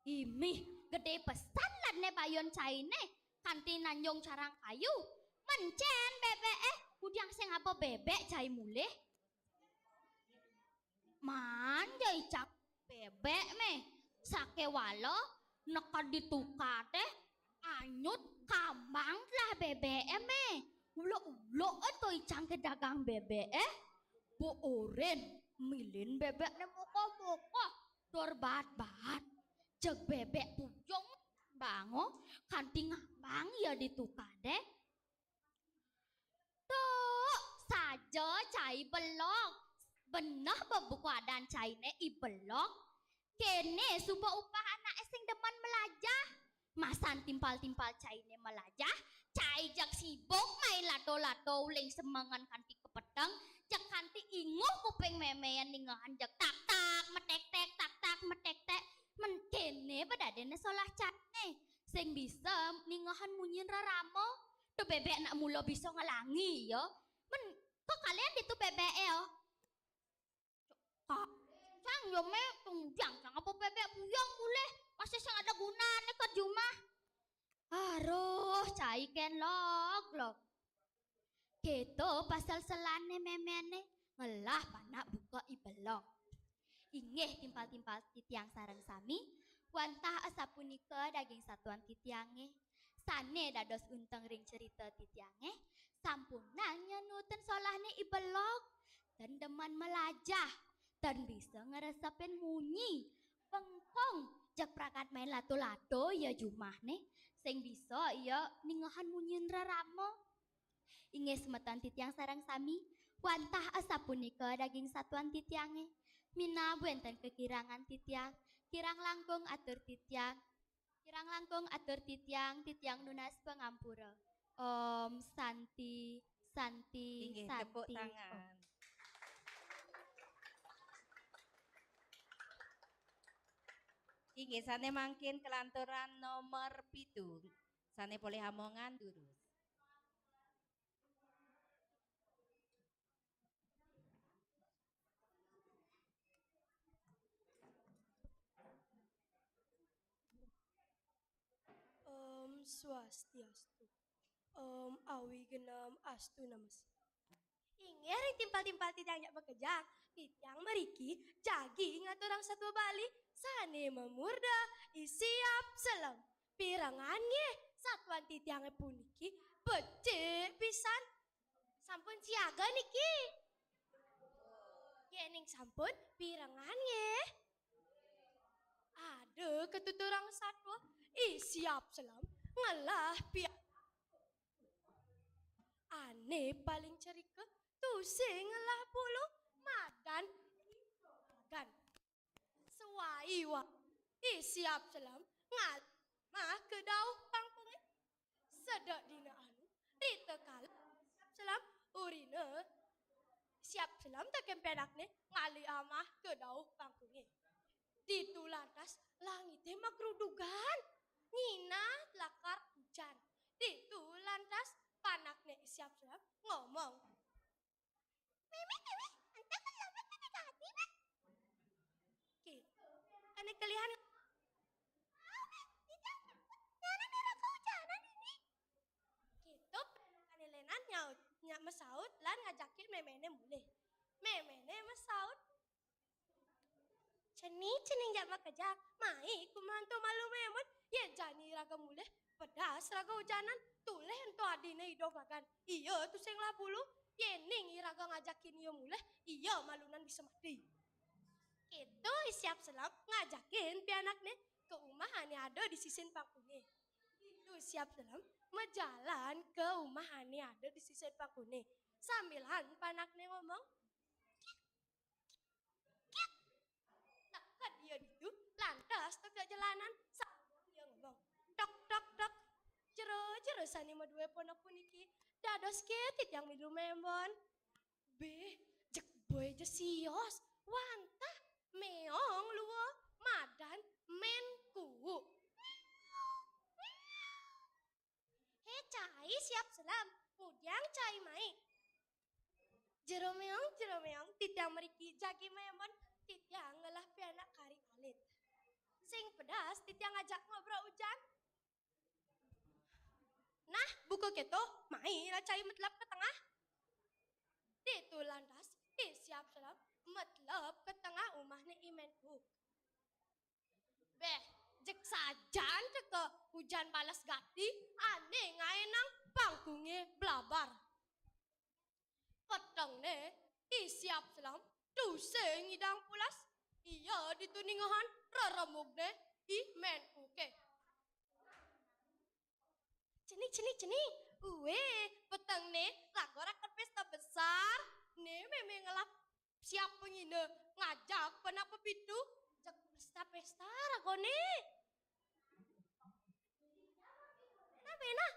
Imih, gedé pesan ladné bayun cainé, kanti nanjung carang kayu. Mencén bébéké, udiang sing aba bébék cai mulih. Maan ja icang bébék, mé. Sakéwala neked di tukadé, anyut kambang telah bébéké, mé. Uluk-uluk to icang ké dagang bébéké. Ba orain, milin bébékné mokoh-mokoh, tur baat-baat. Jeg bébék puyung, bango, kanti ngambang ia di tukadé. Tuk, saja cai Belog. Beneh ba buku adan cainé I Belog. Kéné suba upah anaké sing demen melajah. Masan timpal-timpal cainé melajah, cai jeg sibuk main lato-lato uling semengan kanti kepeteng, jeg kanti inguh kuping méméné ningahan jeg tak-tak, Metek-tek, tak-tak, metek-tek. Men kéné padadéné solah cainé. Sing bisa ningehan munyin rerama. Tuh bébék nak mula bisa ngelangi ya. Men kok kalian ditu bébéké ya? Kak, sang yo mé, tung jang, jang apa bébék buyung mulih. Masih sing ada gunané ke jumah. Aruh, cai kén log, log. Kéto pasal selané méméné ngelah panak buka I Belog. Inggih timpal-timpal titiang sareng sami, wantah asapunika daging satuan titiangé. Sané dados unteng ring cerita titiangé, sampunang nyenutin solahné I Belog. Ten demen melajah, ten bisa ngresepin munyi. Bengkong, jeg pragat main lato-lato ya jumahné, sing bisa ya ningehan munyin rerama. Inggih semeton titiang sareng sami, wantah asapunika daging satuan titiangé. Minab wénten kekirangan titiang, kirang langkung atur titiang, kirang langkung atur titiang, titiang nunas pangampura. Om Santi, Santi, Inggih, Santi, tepuk tangan. Inggih, sané mangkin kelanturan nomor pitu. Sané polih amongan durus. Om Swastiastu. Om Awi Genam Astu Namasi. Inggih ring timpal-timpal titiang jak makejang, titiang mriki jagi ngaturang satua Bali sané mamurda I Siap Selem. Pirengang nggih, satuan titiangé puniki becik pisan. Sampun siaga niki? Yéning sampun, pirengang nggih. Ada katuturang satua, I Siap Selem ngelah pianak. Ané paling cerika, tusing ngelah bulu, madan, madan. Sawai wa, I Siap Selem ngalih amah ka dauh pangkungé. Sedek dina anu, rita kala Siap Selem urina. Siap Selem tekén pianakné ngalih amah ka dauh pangkungé. Ditu lantas langité makrudugan, nyinah lakar ujan. Ditu lantas panakné Siap Selem ngomong, "Mémé, mémé, enta kan lambat mémé gati, Mak." Kéto. Ané kelihan. "Ah, Mak, titiang nyebut, nyana méraka ujanan ini." Kéto, ané lénan nyaut, nya masaut lan ngajakin méméné mulih. Méméné masaut, "Cening, cening jak makejang, mai kumantu malu mémén, yén jani raga mulih, pedas raga ujanan, tulih ento adiné idup magan. Ia tusing ngelah bulu, yéning iraga ngajakin ia mulih, ia malunan bisa mati." Kéto I Siap Selem ngajakin pianakné ka umah ané ada di sisin pangkungé. Ditu Siap Selem majalan ka umah ané ada di sisin pangkungé. Sambilan panakné ngomong, "Kik, kik." Teked ia ditu, lantas teked jelanan, sambil ia ngomong, "Tok, tok, tok. Jero, jero sané madué ponok puniki, dados ké titiang milu mémén." Béh, jeg boya ja sios, wantah méong lua, madan Mén Kuuk. "Hé, cai Siap Selem, ngudiang cai mai." "Jero méong, jero méong, titiang mriki jagi mémén, titiang ngelah pianak kari alit. Sing pedas titiang ajak ngobrol ujan." "Nah, buka kéto, mai lah cai metelep ka tengah." Ditu lantas, I Siap Selem metelep ka tengah umahné I Mén Kuuk. Béh, jeg sajan teka ujan bales gati, ané ngaénang pangkungé blabar. Petengné, I Siap Selem tusing ngidang pules, ia ditu ningehan reremugné I Mén Kuuké. "Cening, cening, cening. Ué, petengné, raga raket pésta besar. Né mémé ngelah siap pangina, ngajak panak pepitu, jeg pésta-pésta ragané." "Nah, Mé, nah.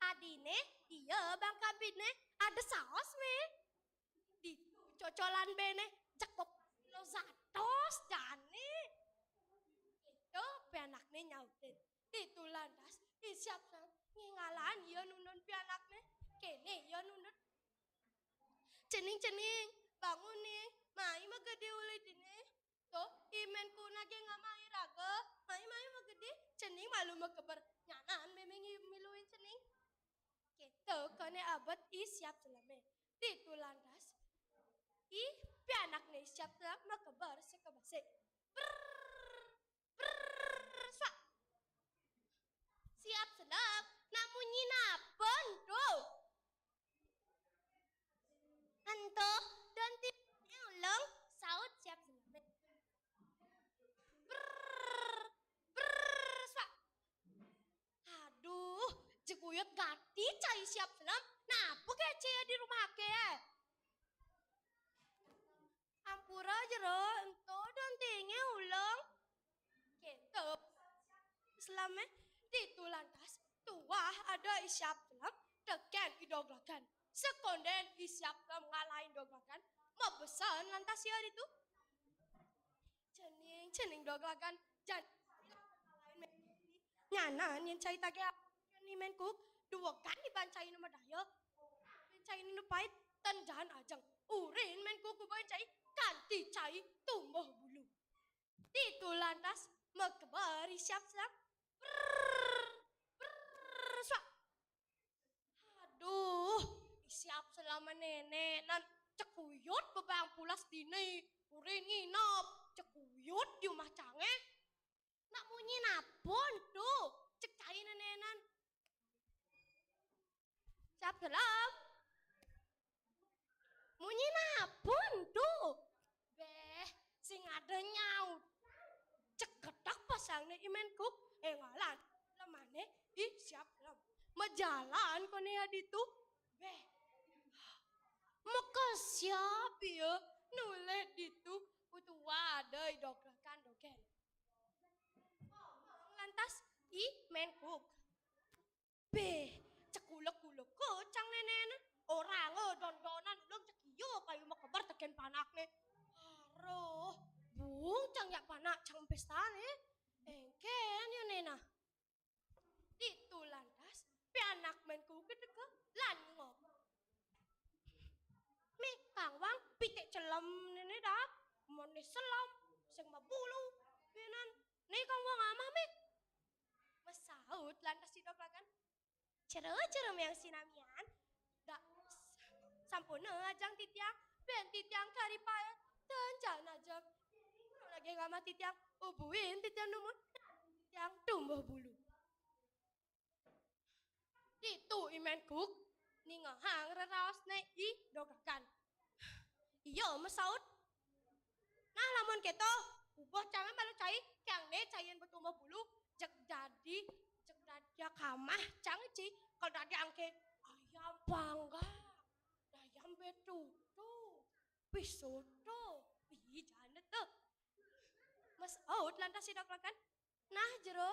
Adiné, ia bangka béné, ada saos, Mé." Ditu cocolan béné, jeg lozat. Tos jani. Itu pianakné nyautin. Ditu lantas, I Siap Selam ninggalan ia nundun pianakné. Kéné ia nundun. "Cening, Cening, bangun nih. Mai magedi uli dini. Tuh, I Mén Kuuk nagih ngamah raga. Mai, mai magedi. Cening malu makeber." Nyanan mémé ngi-, miluin Cening. Kéto kéné abet I Siap Selamé. Ditu lantas, I pianakné I Siap Selam makeber sakabasé. Brrr, brrr, suak. "Siap Selam, nak munyi napa to?" "Ento, don tiné ulung," saut Siap Selamé. Brrr, brrr, suak. "Aduh, jeg uyut gati cai Siap Selam. Napa kecé di rumah aké?" "Ampura Jero, ento don tiné ulung." Kéto Selamé. Ditu lantas, tuah ada I Siap Selam tekén I Doglagan. Sekondén I Siap Selam ngalahin Doglagan, mabesen lantas ia ditu. "Cening, Cening Doglagan, jan nyanan yén cai tagih apa I Mén Kuuk, duwegan iban cai nu madaya, iban cai nu pait, tendan ajeng. Urin Mén Kuuk ubain cai, kanti cai tumbuh bulu." Ditu lantas makeber I Siap Selam. Brrr, brrr, suak. "Aduh, I Siap Selam nénénan, jeg uyut bebang pulas dini, urin nginep, jeg uyut di umah cangé. Nak munyi napa to, jeg cai nénénan?" "Siap Selam. Munyi napa to?" Béh, sing ada nyaut. Jeg gedeg pasangné I Mén Kuuk, énggalan lemané I Siap Selam. Majalan koné ia ditu. Béh. Makesiab ia nolih ditu, utuh ada I Doglagan dogén. Lantas I Mén Kuuk. Béh, jeg ulek-ulek cang nénénan. Orahanga don-donan ulung jeg ia kaya makeber tekén panakné. Aroh, bung cang jak panak cang péstané. Éngkén ia nénénan. Ditu lantas, pianak Mén Kuuk teka lan ngomong. "Mih, Kang Wang, pitik celem néné dah. Amoné selam, sing mabulu. Pianan, né Kang Wang amah, mih." Masaut lantas I Doglagan. "Jero, jero méang sinamian. Dah, sampun ajeng titiang, bén titiang kari paet, tendan ajeng. Lagi ngamah titiang, ubuin titiang numun, titiang tumbuh bulu." Ditu I Mén Kuuk ningehang reraosné I Doglagan. Ia masaut. "Nah, lamun kéto, ubuh cangé malu cai, kéngné cai yén ba tumbuh bulu, jeg dadi, jeg dadi kamah cang ci, kal dadi angké ayam panggang, ayam betutu, bisoto, ih, jana to." Masaut lantas I Doglagan. Nah, jero.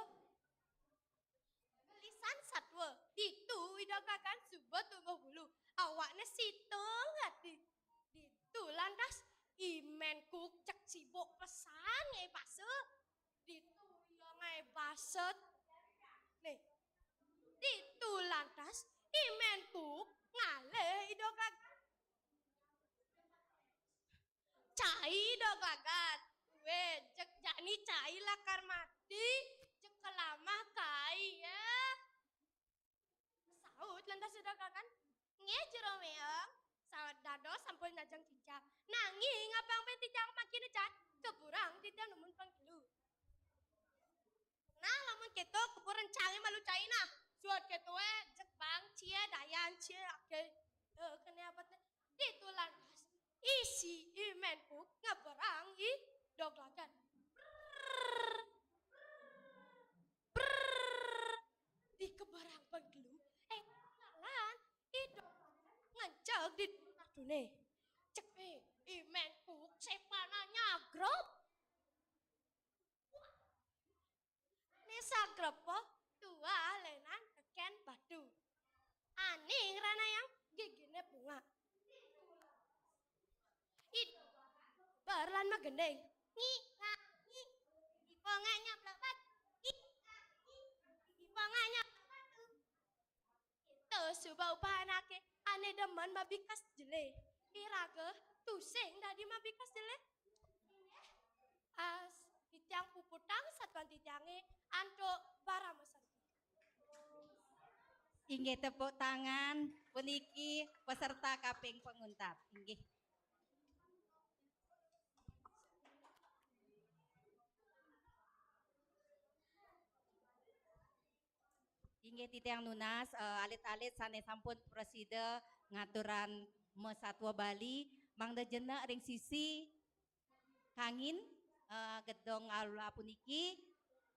Lisan satua, ditu I Doglagan suba tumbuh bulu. Awakné situng ati. Ditu lantas I Mén Kuuk jeg sibuk pesan ngaé basa. Ditu ia ngaé basa. Né. Ditu lantas I Mén Kuuk ngalih I Doglagan. Cai Doglagan. Wéh, jeg jani cai lakar mati, jeg kelamah kai ya. Saut lantas I Doglagan. Nggih, jero méong. Saut dados sampun ajeng titiang. Nanging apang bén titiang mangkin jan, keburang titiang numun pangkelu. Nah, lamun kéto keburang cangé malu cai nah. Suud kéto é, jeg bang cié, dayan cié, aké. Eh, kéné abetné. Ditu lantas, I Mén Kuuk ngeberang I Doglagan. Brrr. Brrr. Dikeberang pangkelu, eh, lan I Doglagan ngenceg di duur. Cek, eh, I Mén Kuuk sépanna nyagrep. Né sagrep tuah lénan tekén batu. Ané ngranayang giginé bunga. Id bar lan magending. Ngik ngak ngik. Dipongah nyaplak batu. Ngik ngak ngik. Dipongah nyaplak batu. Ento suba upahanake ane demen mabikas jele. Iraga tusing dadi mabikas jele. As, titiang puputang satuan titiange antuk Barama Santi. Inggih, tepuk tangan puniki peserta kaping panguntat. Inggih. Inggih titiang nunas, eh, alit-alit sane sampun prasida ngaturang masatwa Bali, mangda jenek ring sisi kangin, eh, gedong aula puniki,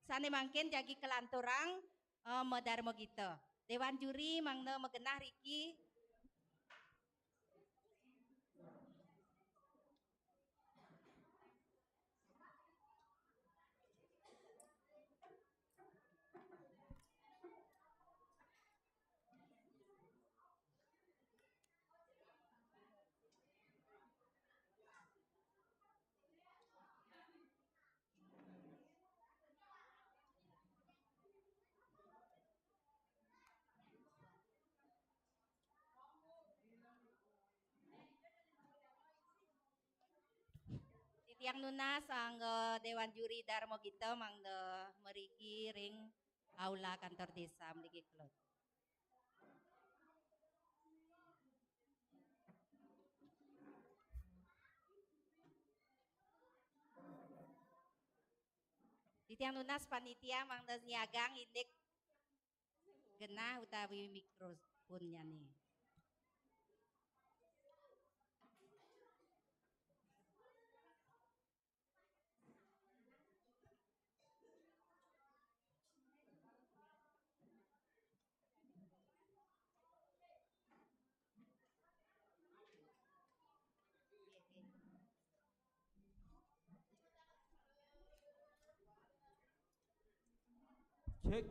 sane mangkin jagi kalanturang, eh, madarma gita. Dewan juri mangda magenah riki. Titiang nunas angga Dewan Juri Darma Gita mangda mriki ring aula kantor desa mriki, Kelod. Titiang nunas panitia mangda nyiagang indik genah utawi mikrofonnyane. Cek.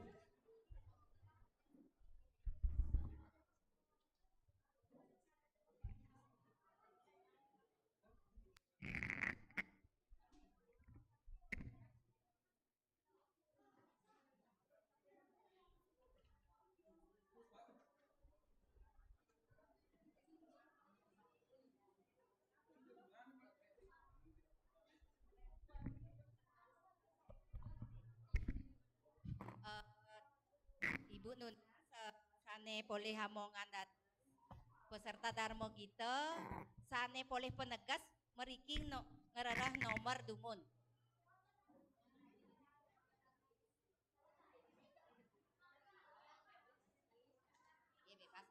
Eh, Ibu nunas, eh, sane polih amongan dados peserta Darma Gita, sane polih paneges mriki no-, ngrereh nomor dumun. Nggih, bebas.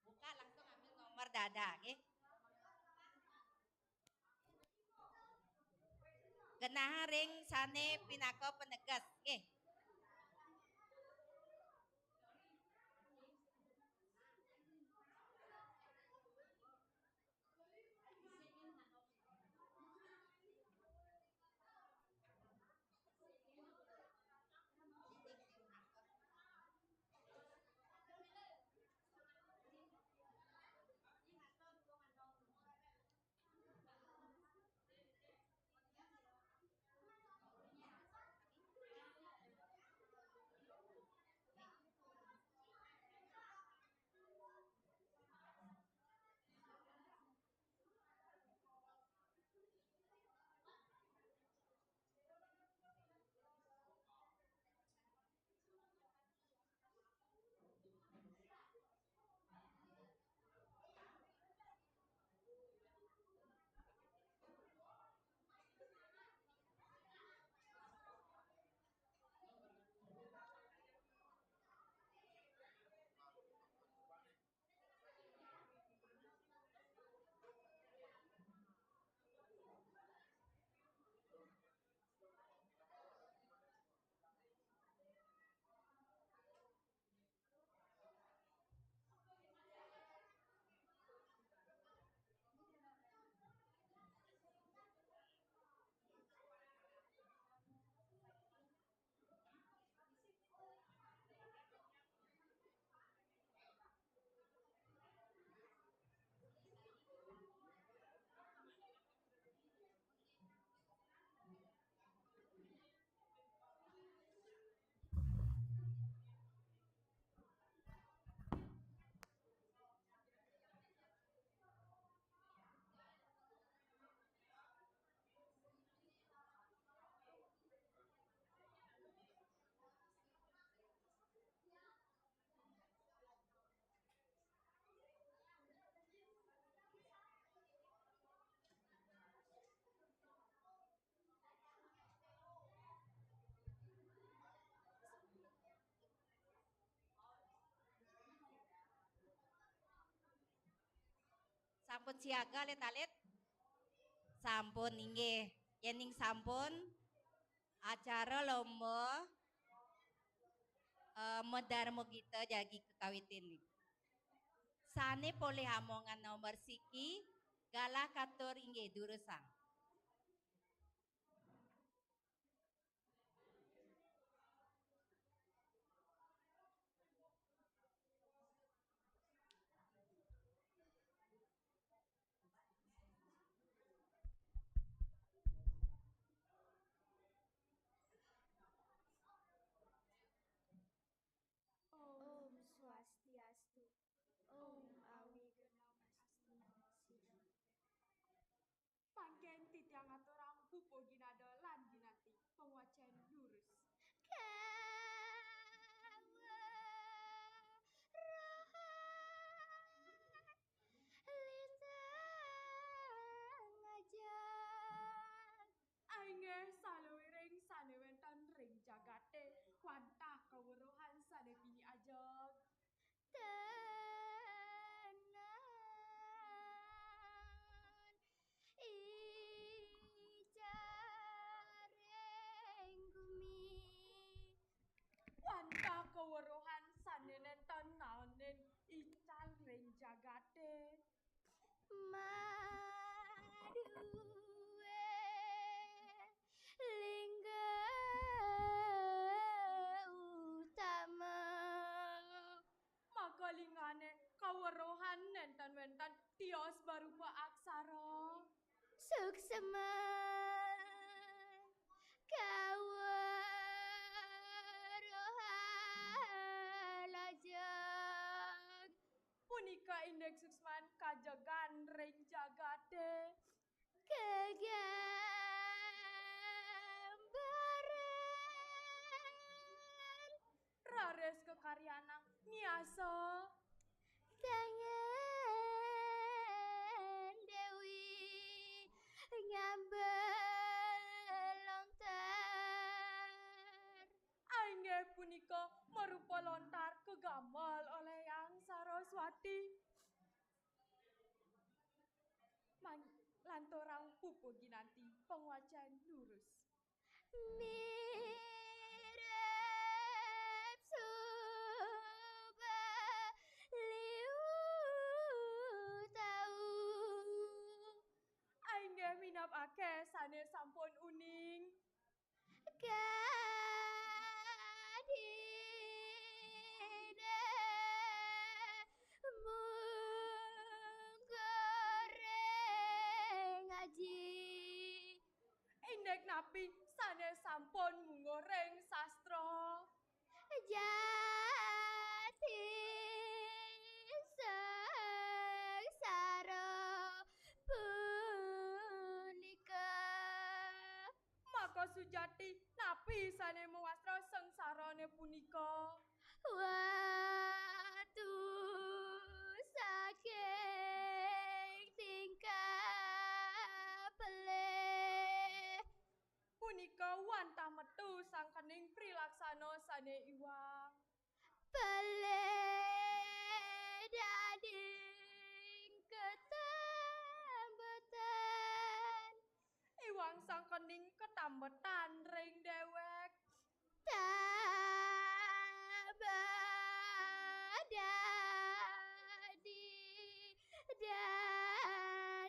Buka langsung ambil nomor dada, nggih. Genah ring sane pinaka peneges, nggih. Sampun siaga, alit-alit? Sampun, inggih. Yéning sampun, acara lomba, eh, Madarma Gita jagi kekawitin. Sané polih amongan nomor siki, galah katur inggih durusang. Om Swastiastu. Om Awighnam Astu Namo Sidham. Mangkin titiang aturang pupuh ginada lan ginanti pangwacén durus. Kaweruhan lintang ajeng. Inggih saluiring sané wénten ring jagaté, wantah kaweruhan sané pinih ajeng. Tenan icaring gumi. Wantah kaweruhan sané nénten naenin ical ring jagaté. Madué lingga utama. Maka linggané kaweruhan nénten wénten tios barupa aksara. Suksma kaweruhan lajeng. Punika indik suksman kajegan ring jagaté. Kagambaran. Raris kakaryanang miasa. Tangan Déwi ngambil lontar. Inggih punika marupa lontar kagamel olih Yang Saraswati. Man-, lanturang pupuh ginanti pangwacén durus. Mirip suba liu tau. Inggih minab akéh sané sampun uning. Kadina mungguring aji. Indik napi sané sampun mungguring sastra. Jati sengsara punika. Maka sujati, napi sané mawastra sengsarané punika? Watu saking tingkah pelih. Punika wantah metu sangkening prilaksana sané iwang. Pelih dadi ketambetan. Iwang sangkening ketambetan ring déwék. Tabah dadi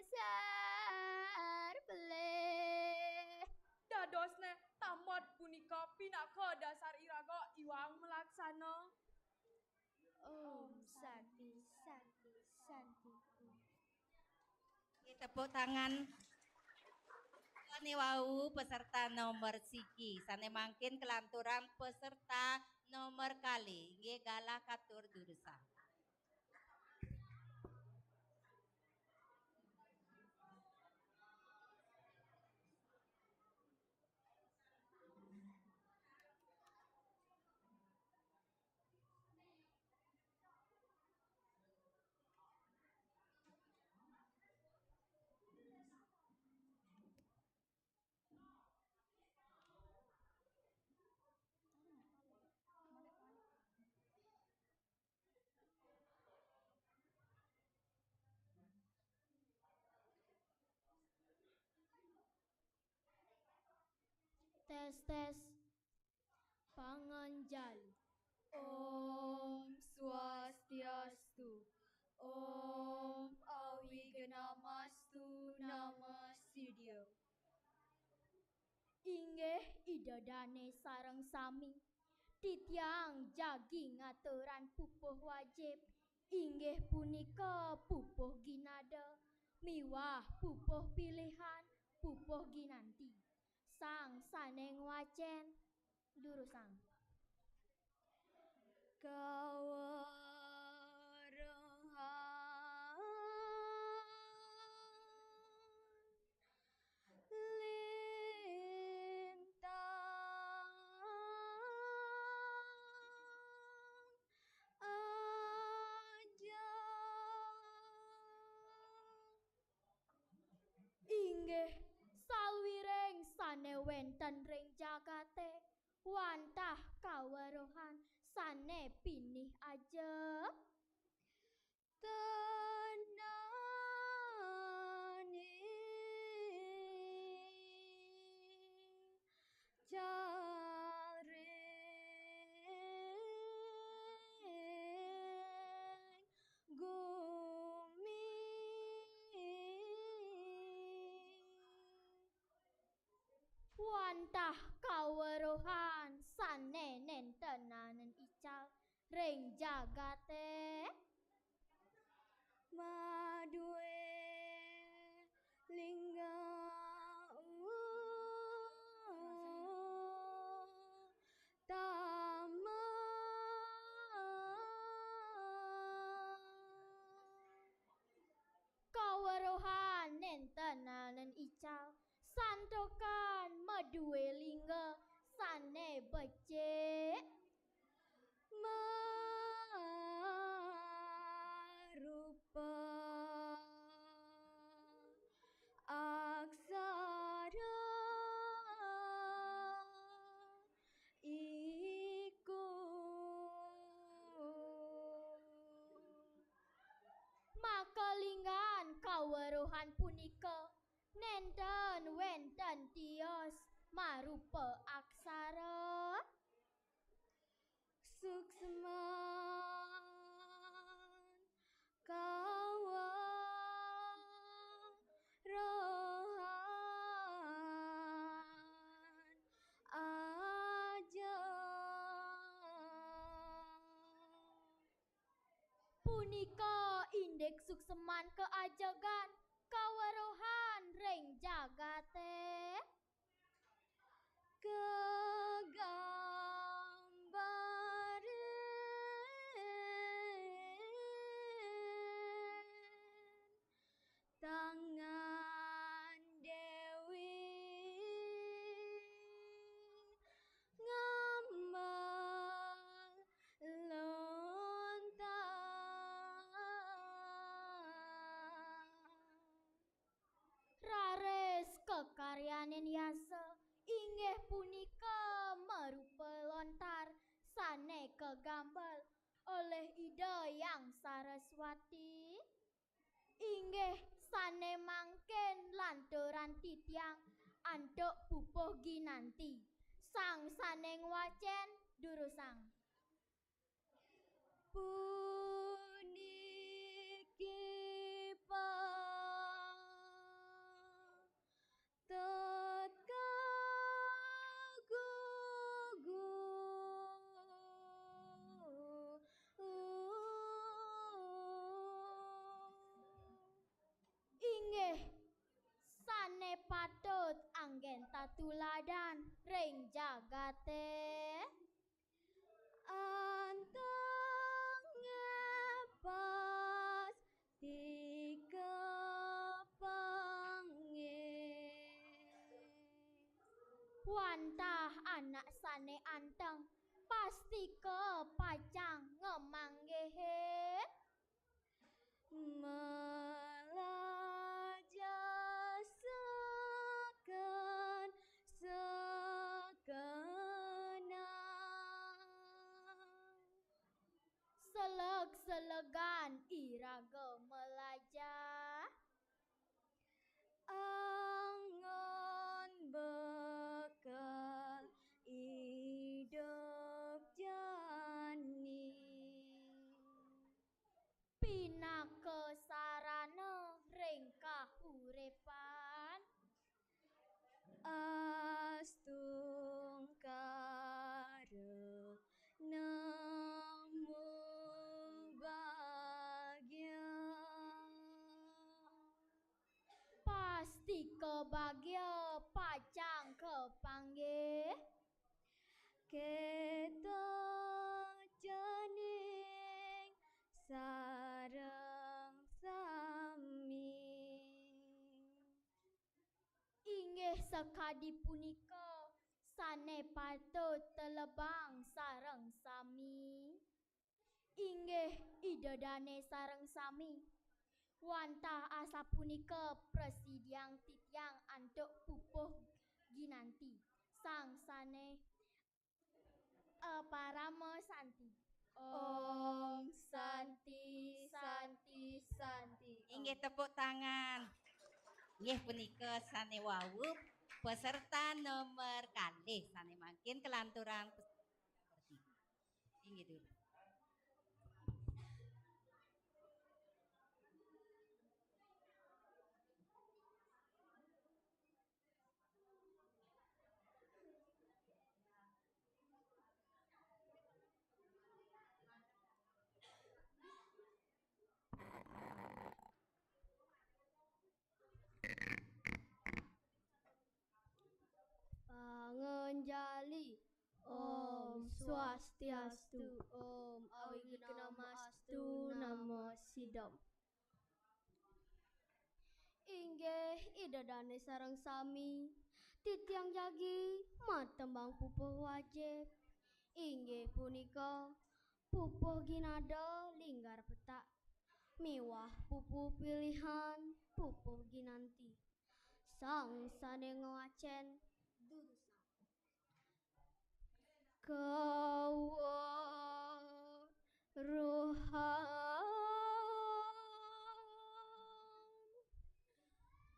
dasar pelih. Dadosné tambet punika pinaka dasar iraga iwang malaksana. Om Santi, Santi, Santi. Nggih, tepuk tangan. Sané wau peserta nomor siji, sané mangkin kalanturang peserta nomor kalih, nggih galah katur durusang. Tes, tes. Panganjali. Om Swastiastu. Om Awighnamastu Namo Sidham. Inggih Ida Dane sareng sami. Titiang jagi ngaturan pupuh wajib, inggih punika pupuh ginada miwah pupuh pilihan, pupuh ginanti. Sang sane ngwacen durusang. Kaweruhan lintang aja. Inggih, saluiring sane wenten ring jagate, wantah kaweruhan sane pinih ajeg. Tenani jaring gumi. Wantah kaweruhan sane nentenanen ical ring jagate. Madue lingga utama. Kaweruhan nentenanen ical, santukan madue lingga sane becik. Marupa aksara iku. Makalinggan kaweruhan punika nenten wenten tios marupa aksara. Suksman kaweruhan aja. Punika indik suksman kaajegan kaweruhan ring jagate. Kagambaren tangan Dewi ngambang lontar. Raris kakaryanin yasa inggih punika marupa lontar sane kagambel olih Ida Hyang Saraswati. Inggih sane mangkin lanturan titiang antuk pupuh ginanti. Sang sane ngwacen durusang. Puniki patut kagugu. Inggih sane patut anggen tatuladan ring jagate. Anteng ngepas tika pange. Wantah anak sane anteng, pastika pacang ngamanggihin. Malaja seken sekenan. Seleg-selegan iraga malaja. Angon bekel Ketocening sareng sami. Inggih sakadi punika sane patut telebang sareng sami. Inggih Ida Dane sareng sami. Wantah asapunika prasidiang titiang antuk pupuh ginanti. Sang sane eh, parama santi. Om Santi, Santi, Santi. Inggih tepuk tangan. Inggih punika sane wau peserta nomor kalih sane mangkin kelanturang peserta nomor tiga. Inggih dulu. Panganjali. Om Swastiastu. Om Awighnam Astu Namo Siddham. Inggih Ida Dane sareng sami, titiang jagi matembang pupuh wajib. Inggih punika pupuh ginada linggar petak miwah pupuh pilihan pupuh ginanti. Sang sane ngwacen durusang. Kaweruhan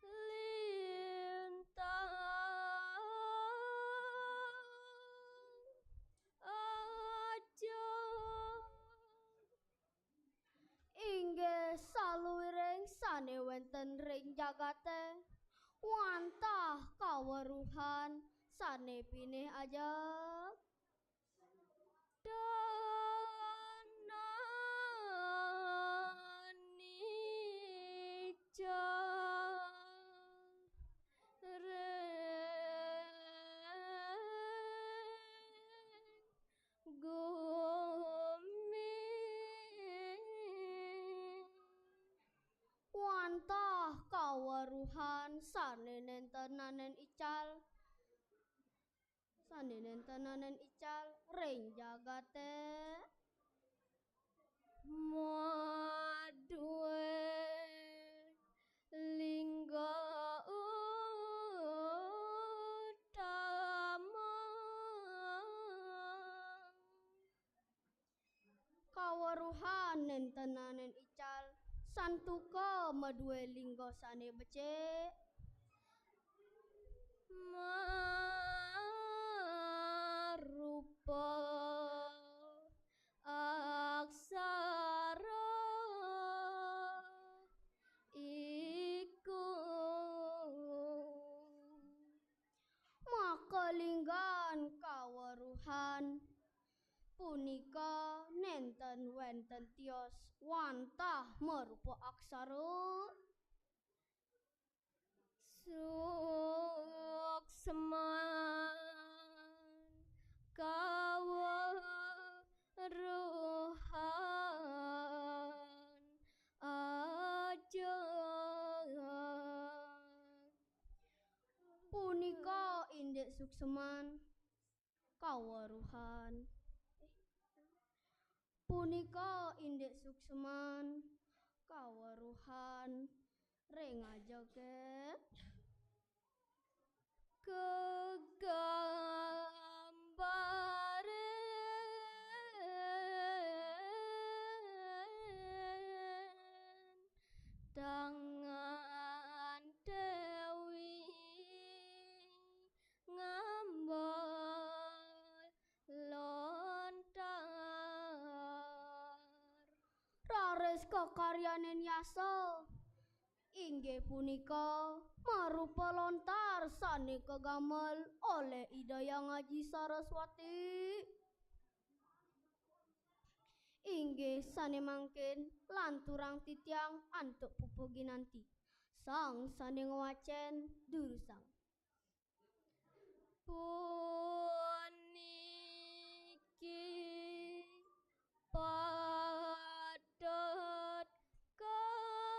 lintang ajeng. Inggih saluiring sane wenten ring jagate, wantah kaweruhan sane pinih ajeng. Dananica ring gumi. Wantah kaweruhan sane nenten nanen ical, sane nenten nanen ical ring jagate. Madue lingga utama. Kaweruhan nenten nanen ical, santuka madue lingga sane becik. Marupa aksara iku. Maka linggan kaweruhan punika nenten wenten tios wantah marupa aksara. Suksman kaweruhan ajeng. Punika indik suksman kaweruhan. Punika indik suksman kaweruhan ring ajege. Kegambaren tangan Dewi ngambal lontar. Raris kakaryanin yasa, inggih punika marupa lontar sane kagamel oleh Ida Hyang Aji Saraswati. Inggih sane mangkin lanturang titiang antuk pupuh ginanti. Sang sane ngwacen durusang. Puni Niki patut kagugu.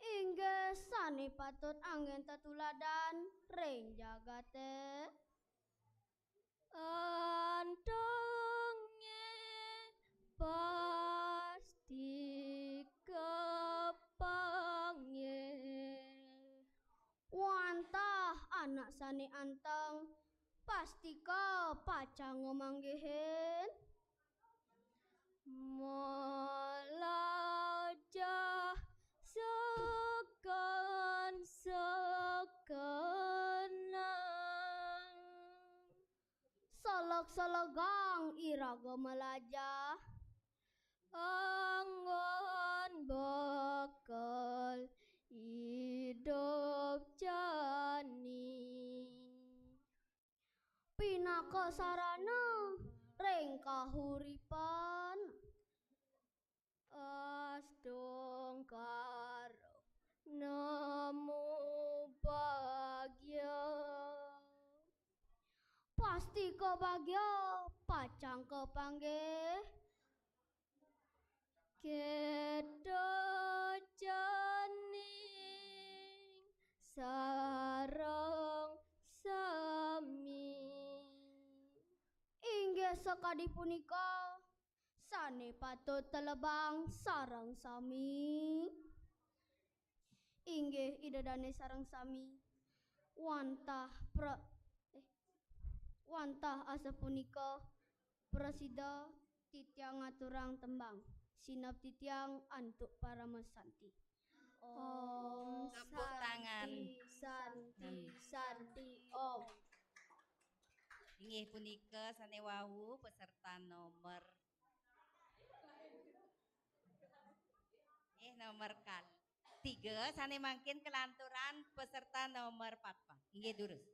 Inggih sane patut anggen tetuladan ring jagate. Antonge pasti kapanggih. Wantah anak sane anteng, pastika pacang ngamanggihin. Malajah seken-sekenan. Seleg-selegang iraga malajah. Anggon bekel idup jani. Pinaka sarana ring kahuripan. Astungkara nemu bagya. Pastika bagya pacang kapanggih. Kita janing sareng sami. Inggih sakadi punika sane patut telebang sareng sami. Inggih Ida Dane sareng sami. Wantah pra-, eh, wantah asapunika prasida titiang ngaturang tembang sineb titiang antuk parama santi. Om. Tepuk tangan. Santi, santi, santi, Om. Inggih punika sane wau peserta nomor, eh, nomor kal-, tiga, sane mangkin kelanturan peserta nomor papat. Inggih durus.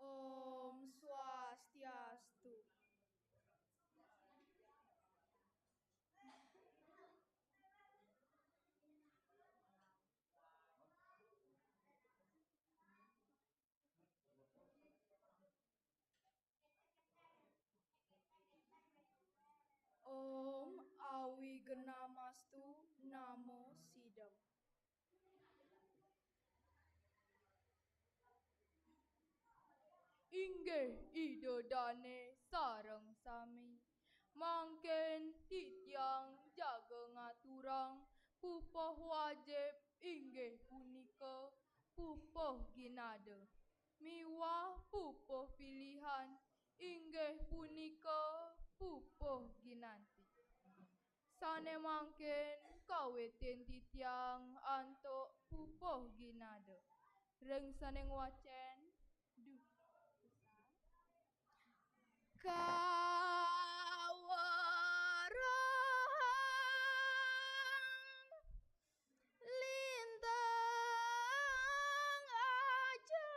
Om Swastiastu. Om Awignamastu Namo Sidam. Inggih Ida Dane sareng sami. Mangkin titiang jaga ngaturang pupuh wajib, inggih punika pupuh ginada, miwah pupuh pilihan, inggih punika pupuh ginanti. Sane mangkin kawitin titiang antuk pupuh ginada. Ring sane ngwacen, duh. Kaweruhan lintang aja.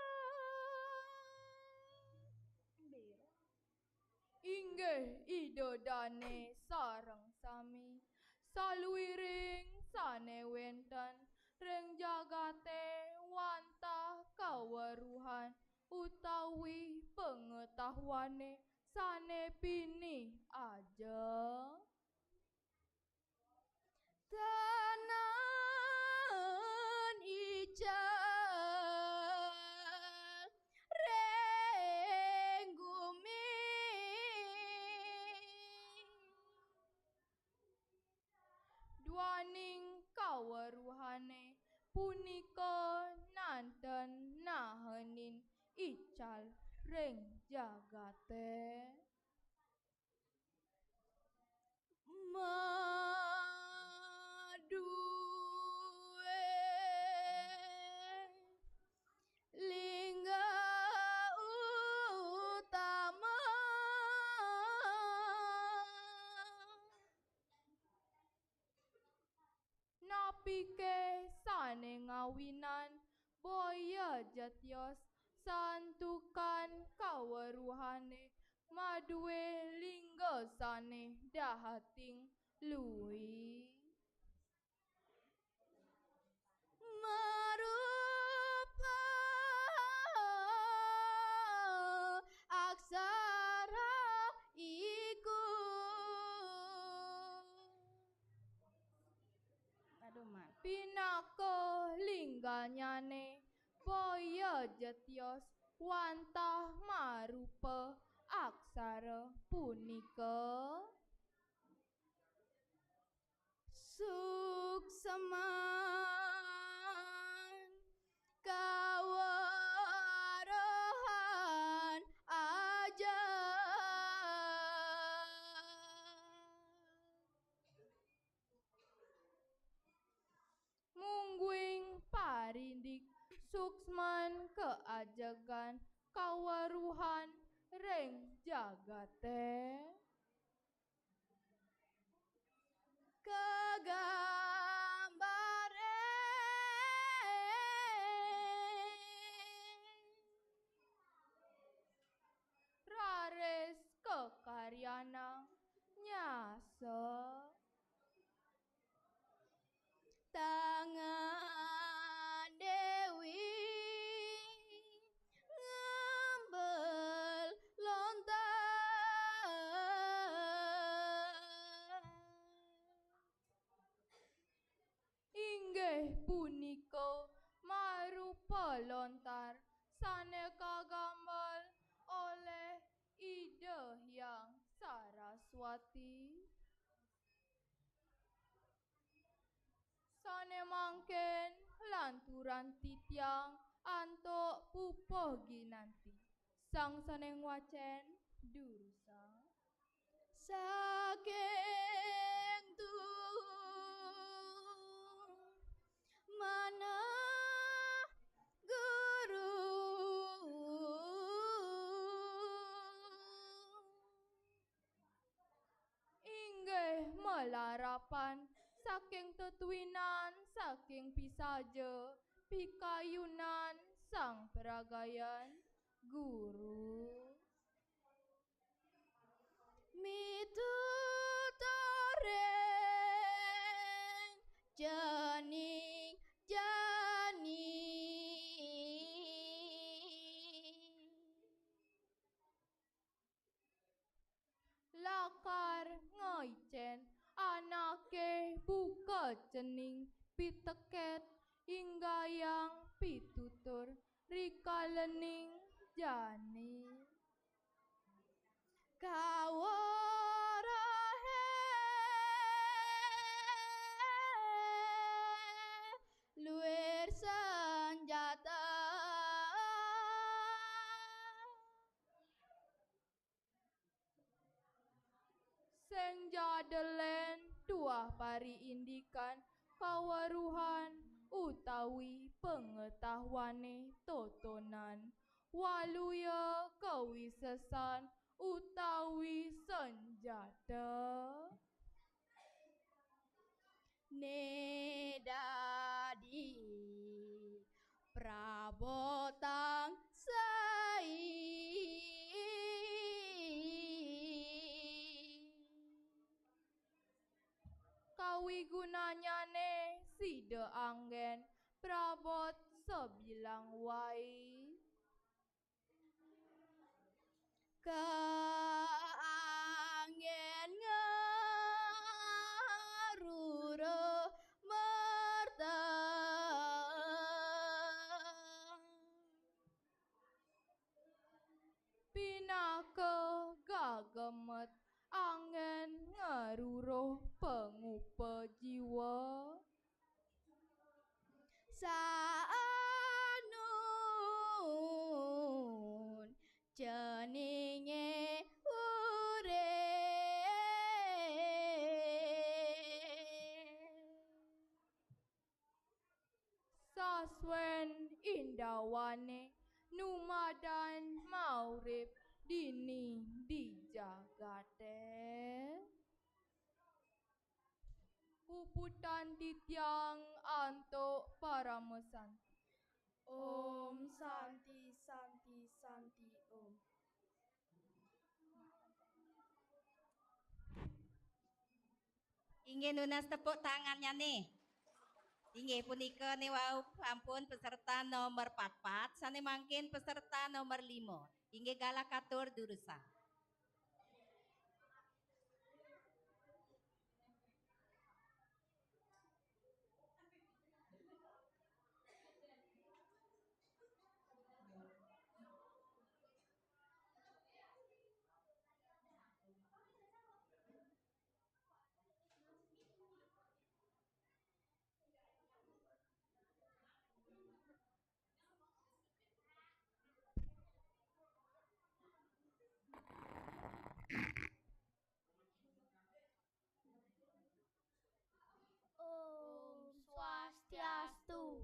Inggih Ida Dane sareng sami, saluiring sane wenten ring jagate wantah kaweruhan utawi pengetahuane sane pinih aja. Tenan ical ring gumi. Duaning kaweruhane punika nanten nahenin ical ring jagate. Madue lingga utama. Napike sane ngawinan boya ja tios santukan kaweruhane madue lingga sane dahating lui? Marupa aksara iku. Aduh, man. Pinaka lingganyane boya ja tios wantah marupa aksara punika. Suksman kaweruhan aja. Mungguing parindik suksman kaajegan kaweruhan ring jagate. Kagambare raris kakaryanang nyasa. Tangan Dewi ngambel lontar. Inggih punika marupa lontar sane kagambel olih Ida Hyang Saraswati. Sane mangkin lanturan titiang antuk pupuh ginanti. Sang sane ngwacen durusang. Saking tu manah guru. Inggih malarapan saking tetuinan, saking pisaja, pikayunan Sang Pragayan Guru. Mituturing jani-jani. Lakar ngaicen anake buka cening piteket inggayang pitutur rikalening jani. Kaweruhe luir sanjata. Sing jadelen tuah pariindikan kaweruhan utawi pangetahuane totonan, waluya kawisesan utawi sanjata. Ne dadi prabotang sai. Kawigunanyane sida anggen prabot sabilang wai. Kaanggen ngaruruh merta. Pinaka gagemet anggen ngaruruh pangupa jiwa. Saswen indawane nu madan maurip dini di jagate. Puputang titiang antuk Parama Santi. Om Santi, Santi, Santi, Om. Inggih nunas tepuk tangannya nih. Inggih punika nih wau ampun peserta nomor papat, sane mangkin peserta nomor lima. Inggih galah katur durusang. Om Swastiastu.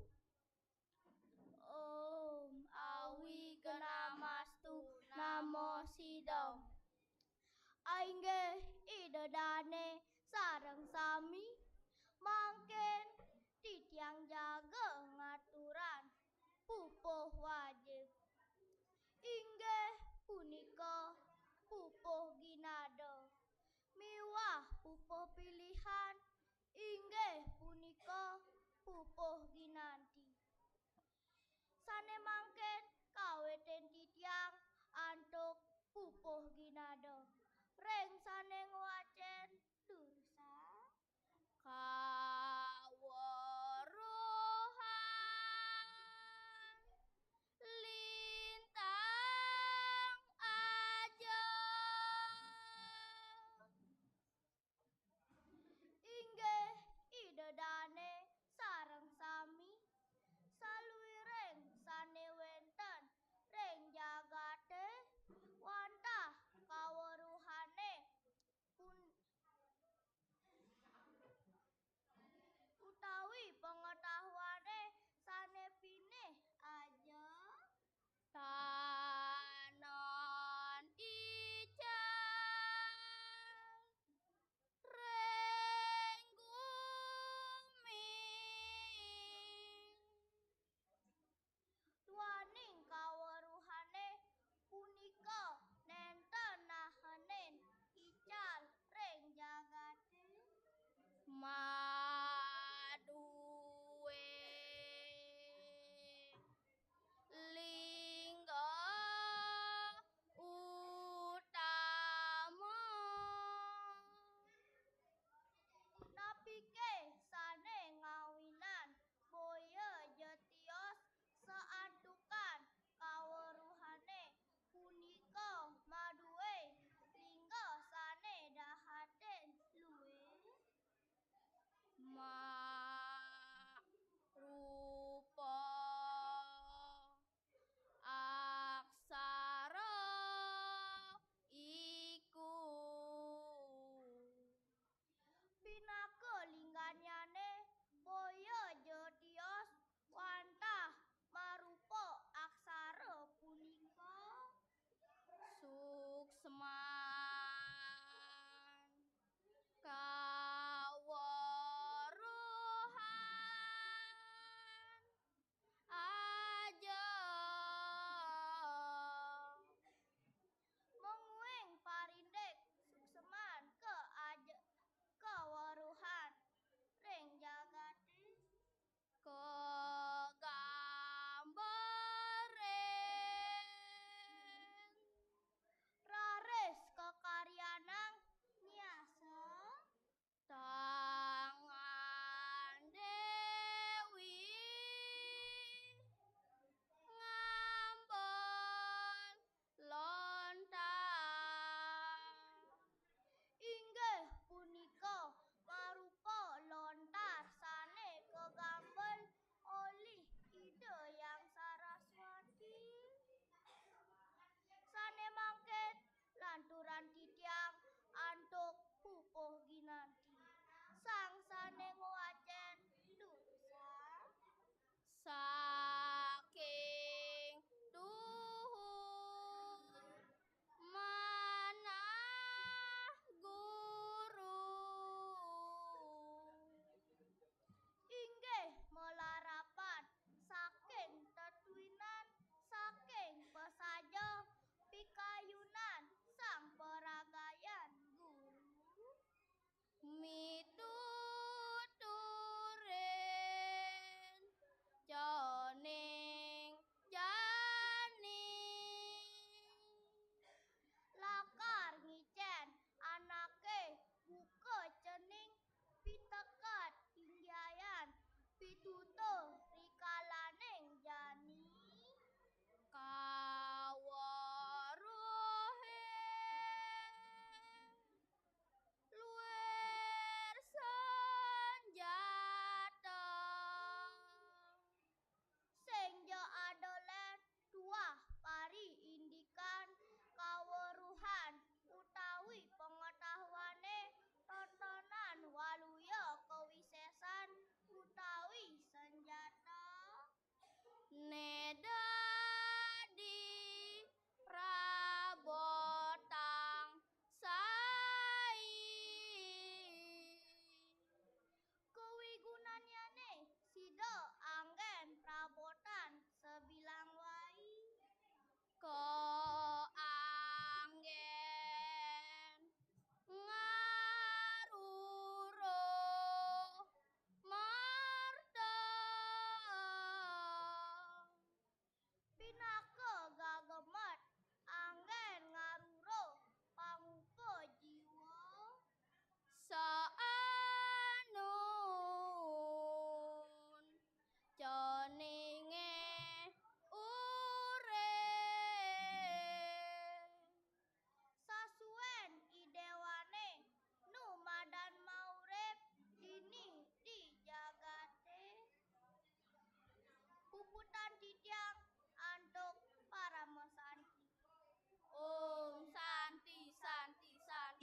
Om Awignamastu Namo Siddham. Inggih Ida Dane sareng sami, mangkin titiang jaga ngaturang pupuh wajib. Inggih punika pupuh ginada miwah pupuh pilihan, inggih punika pupuh ginanti. Sane mangkin kawitin titiang antuk pupuh ginada. Ring sane ngwacen durusang. Kaweruhan lintang aja. Inggih Ida Dane sareng sami, saluiring sane wen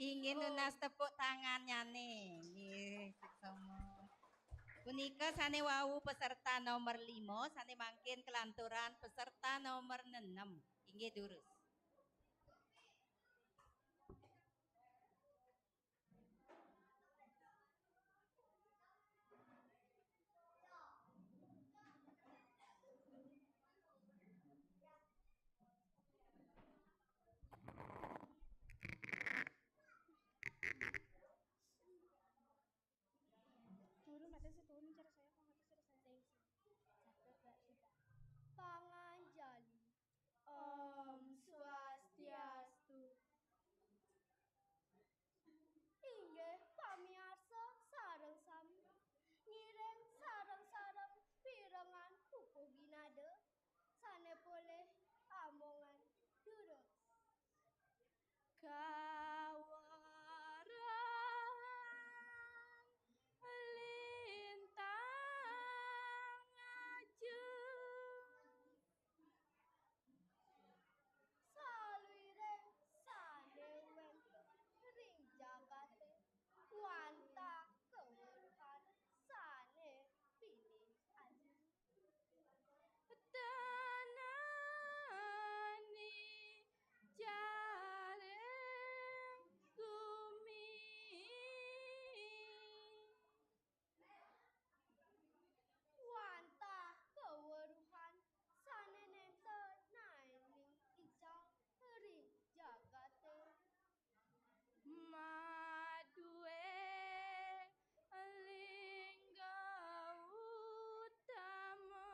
Inggih nunas tepuk tangannyane. Nggih, suksma. Punika sane wau peserta nomor lima, sane mangkin kelanturan peserta nomor enam. Inggih durus. Turun, ada sih turun cara saya, kalau nggak terus saya. Panganjali. Om Swastiastu. Inggih pamiarsa sareng sami, ngiring sareng-sareng pirengan pupuh ginada sane polih amongan durus. Kaweruhan lintang ayu. Saluiring sane wenten ring jagate wantah kaweruhan sane pinih aji. Tanani jaring gumi. Wantah kaweruhan sane nenten naining ical ring jagate. Madue lingga utama.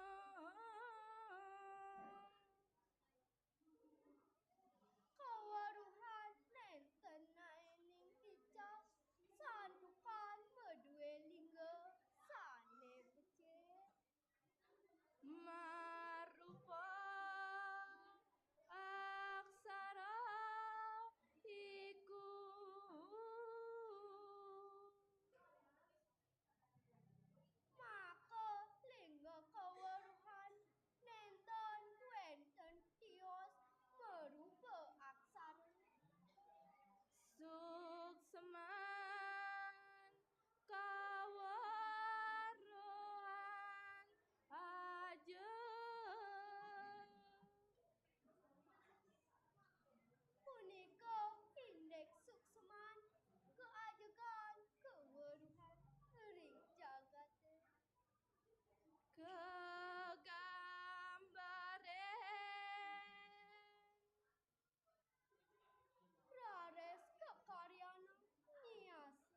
Kaweruhan nenten naining ical santukan madue lingga sane becik. Marupa aksara iku. Maka lingga kaweruhan nenten wenten tios marupa aksara. Suksman kaweruhan aja. Punika indik suksman kaajegan kaweruhan ring jagate. Kagambaren raris kakaryanang nyiasa.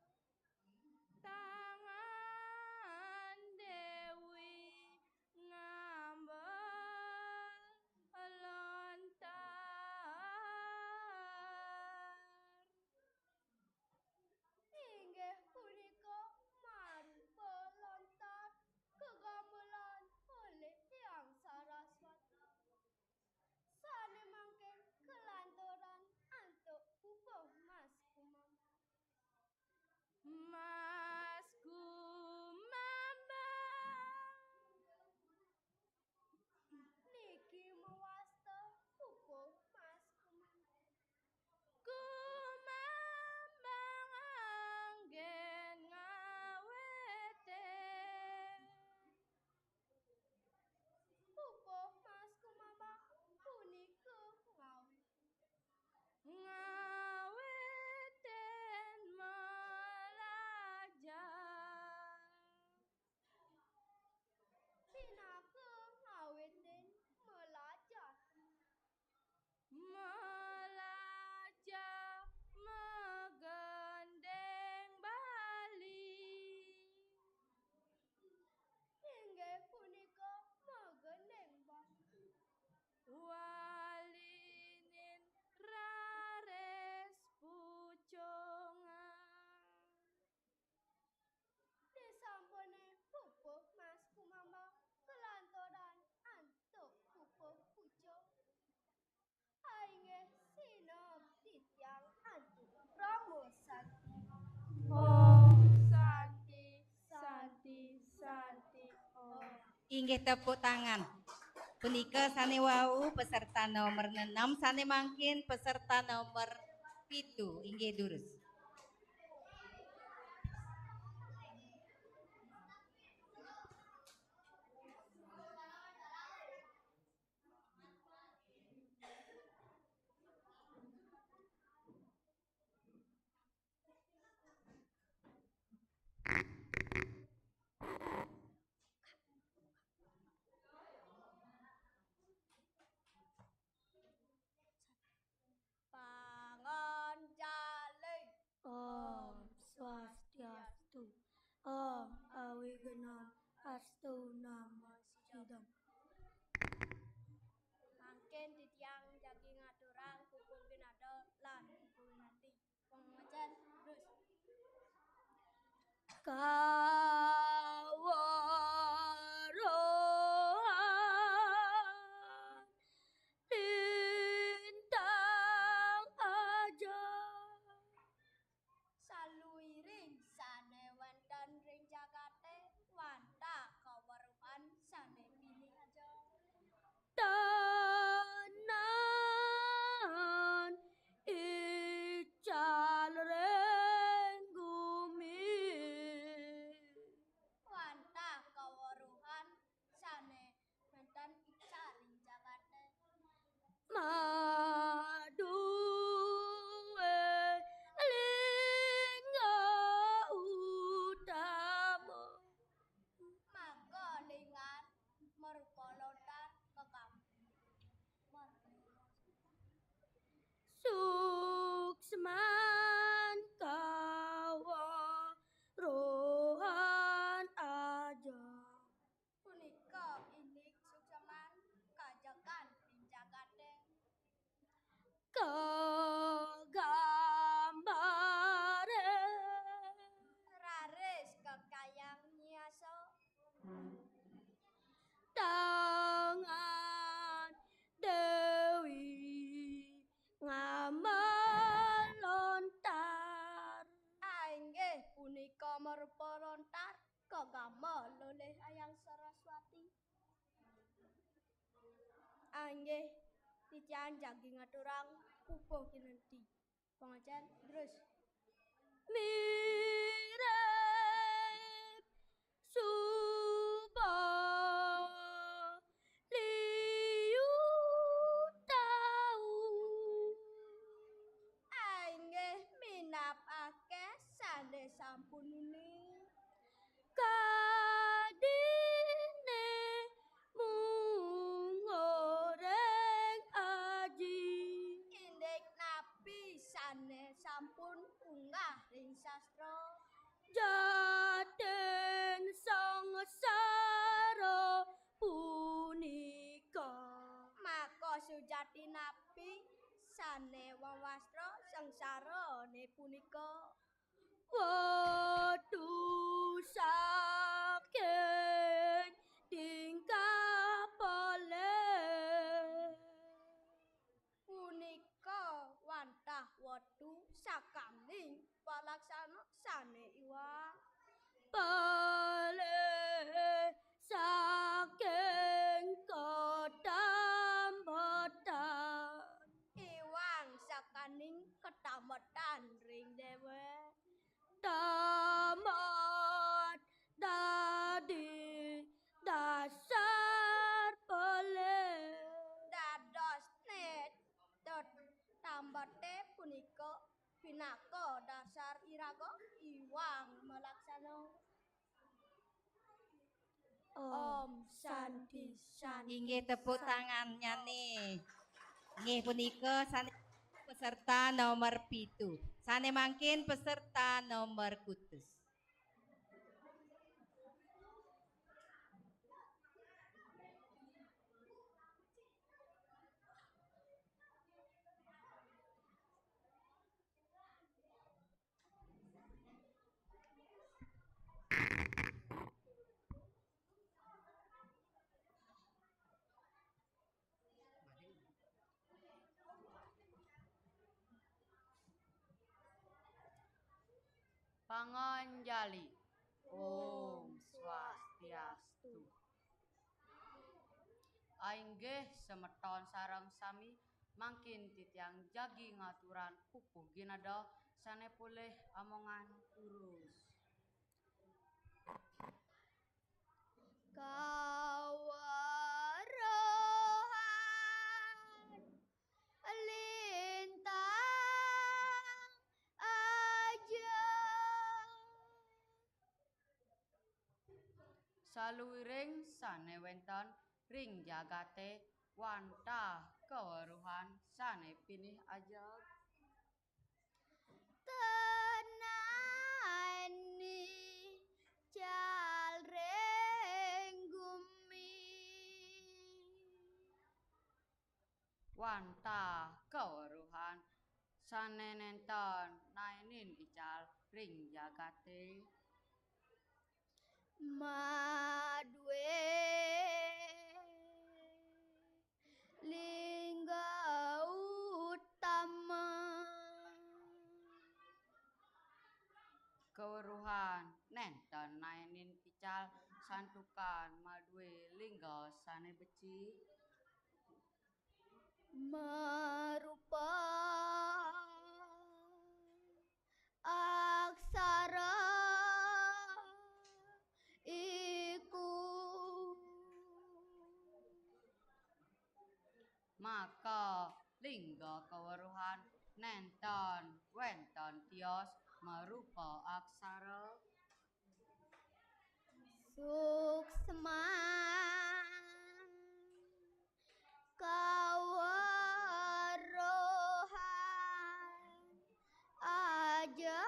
Tangan Dewi ngambil lontar. Inggih punika marupa lontar kagamelan olih Hyang Saraswati. Sane mangkin kalanturan antuk pupuh Mas Kumambang. Mas Kumambang. Niki mawasta pupuh Mas Kumambang. Kumambang anggen ngawitin. Pupuh Mas Kumambang punika ngawitin. Ngawitin malajah. Pinaka ngawitin malajah. Malajah magending Bali. Inggih punika magending Bali. Walinin raris pucungan. Disampune pupuh Mas Kumambang kalanturan antuk pupuh pucung. Inggih sineb titiang antuk Rama Santi. Om Santi, Santi, Santi, Om. Inggih tepuk tangan. Punika sane wau peserta nomor enam, sane mangkin peserta nomor pitu. Inggih durus. Astu Namo Sidham. Mangkin titiang jagi ngaturang pupuh ginada lan pupuh ginanti. Pangwacan terus. Kaweruhan lintang aja. Saluiring sane wenten ring jagate wantah kaweruhan sane pinih aja. Tenan ical ring gumi. Wantah kaweruhan sane wenten ical ring jagate. Maduwe lingga utama. Maka linggan marupa lontar kekam. Suksman kaweruhan aja. Punika indik suksman kajekan ring jagate. Kagambare. Raris kakayang nyasa. Tangan Dewi ngamel lontar. Ah, inggih punika marupa lontar kagamel olih Ayang Saraswati. Ah, inggih titiang jagi ngaturang pupuh ginanti. Pangwacan terus. Mirip suba liu tau. Ah, inggih minab akeh sane sampun uning. Kadine mungoreng aji. Indik napi sane sampun unggah ring sastra. Jatin sangsara punika. Maka sujati napi sane wawastra sangsarane punika. Wetu saking tingkah polih. Punika wantah wetu sakaning palaksana sane iwang. Polih saking ketambetan. Iwang sakaning ketambetan ring dewek. Tamat dadi dasar polih. Dadosne tet-, tambete punika pinaka dasar iraga iwang malaksana. Om Santi, Santi. Inggih tepuk tangannyane. Inggih punika sane peserta nomor pitu. Sane mangkin peserta nomor kutus. Panganjali. Om Swastiastu. Ainggih semeton sareng sami, mangkin titiang jagi ngaturang pupuh ginada sane polih amongan durus. Kaweruhan lintang aja. Saluiring sane wenten ring jagate wantah kaweruhan sane pinih ajeg. Tenani calre. Wantah kaweruhan sane nenten naenin ical ring jagate. Madue lingga utama. Kaweruhan nenten naenin ical santukan madue lingga sane becik. Marupa aksara iku. Maka lingga kaweruhan nenten wenten tios marupa aksara. Suksman kaweruhan aja.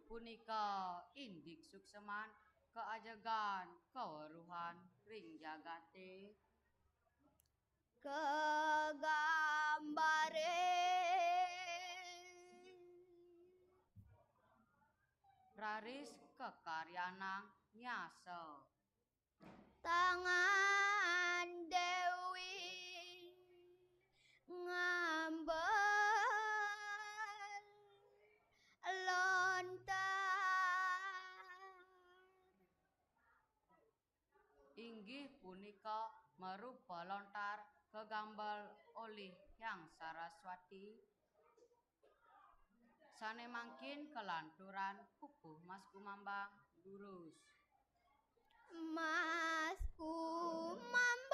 Punika indik suksman kaajegan kaweruhan ring jagate. Kagambare raris kakaryanang nyasa. Tangan Dewi ngambel lontar. Inggih punika marupa lontar kagambel olih Hyang Saraswati. Sane mangkin kalanturan pupuh Mas Kumambang durus. Mas Kumambang.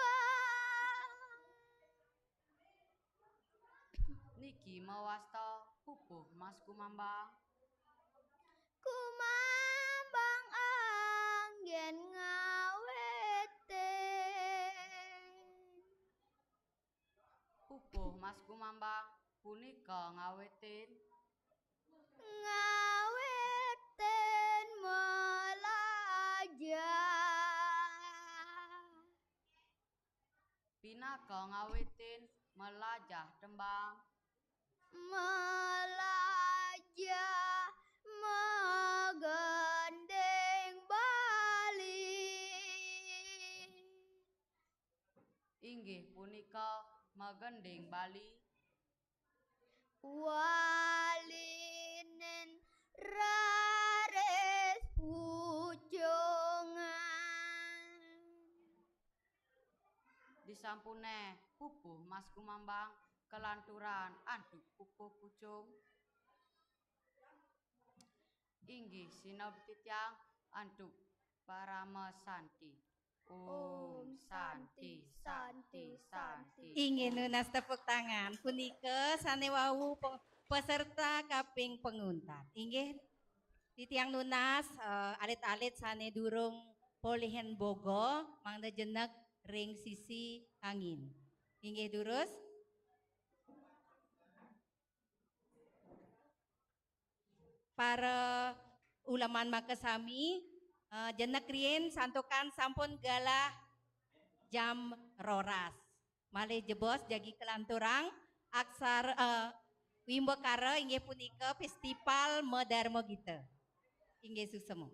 Niki mawasta pupuh Mas Kumambang. Kumambang anggen ngawetin. Pupuh Mas Kumambang punika ngawetin. Ngawetin melajah. Pinaka ngawitin melajah tembang. Melajah magending Bali. Inggih punika magending Bali. Walinen raris pucungan. Disampune pupuh Mas Kumambang kalanturan antuk pupuh pucung. Inggih sineb titiang antuk parama santi. Om Santi, Santi, Santi. Inggih nunas tepuk tangan. Punika sane wau pe-, peserta kaping penguntat. Inggih titiang nunas, eh, alit-alit sane durung polihan boga mangda jenek ring sisi angin. Inggih durus. Para uleman makasami, eh, jenek riin santukan sampun galah jam roras. Malih jebos jagi kalanturang aksar, eh, wimbakara inggih punika Festival Madarma Gita. Inggih suksma.